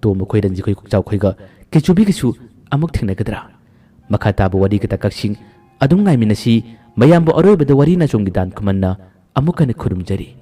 ꯇꯣꯝꯕ ꯈꯣꯏ, ꯔꯟꯖꯤ ꯈꯣꯏ, ꯀꯣꯛꯆꯥꯎ ꯈꯣꯏꯒ ꯀꯩꯆꯨꯕꯤꯒꯁꯨ ꯑꯃꯨꯛ ꯊꯦꯡꯅꯒꯗ꯭ꯔꯥ? ꯃꯈꯥ ꯇꯥꯕ ꯋꯥꯔꯤ ꯀꯇꯥꯀꯛꯁꯤꯡ ꯑꯗꯨꯝ ꯉꯥꯏꯃꯤꯟꯅꯁꯤ꯫ ꯃꯌꯥꯝꯕꯨ ꯑꯔꯣꯏꯕꯗ ꯋꯥꯔꯤ ꯅꯥꯆꯣꯝꯒꯤ ꯗꯥꯟ ꯈꯨꯃꯟꯅ ꯑꯃꯨꯛ ꯍꯟꯅ ꯈꯨꯔꯨꯝꯖꯔꯤ꯫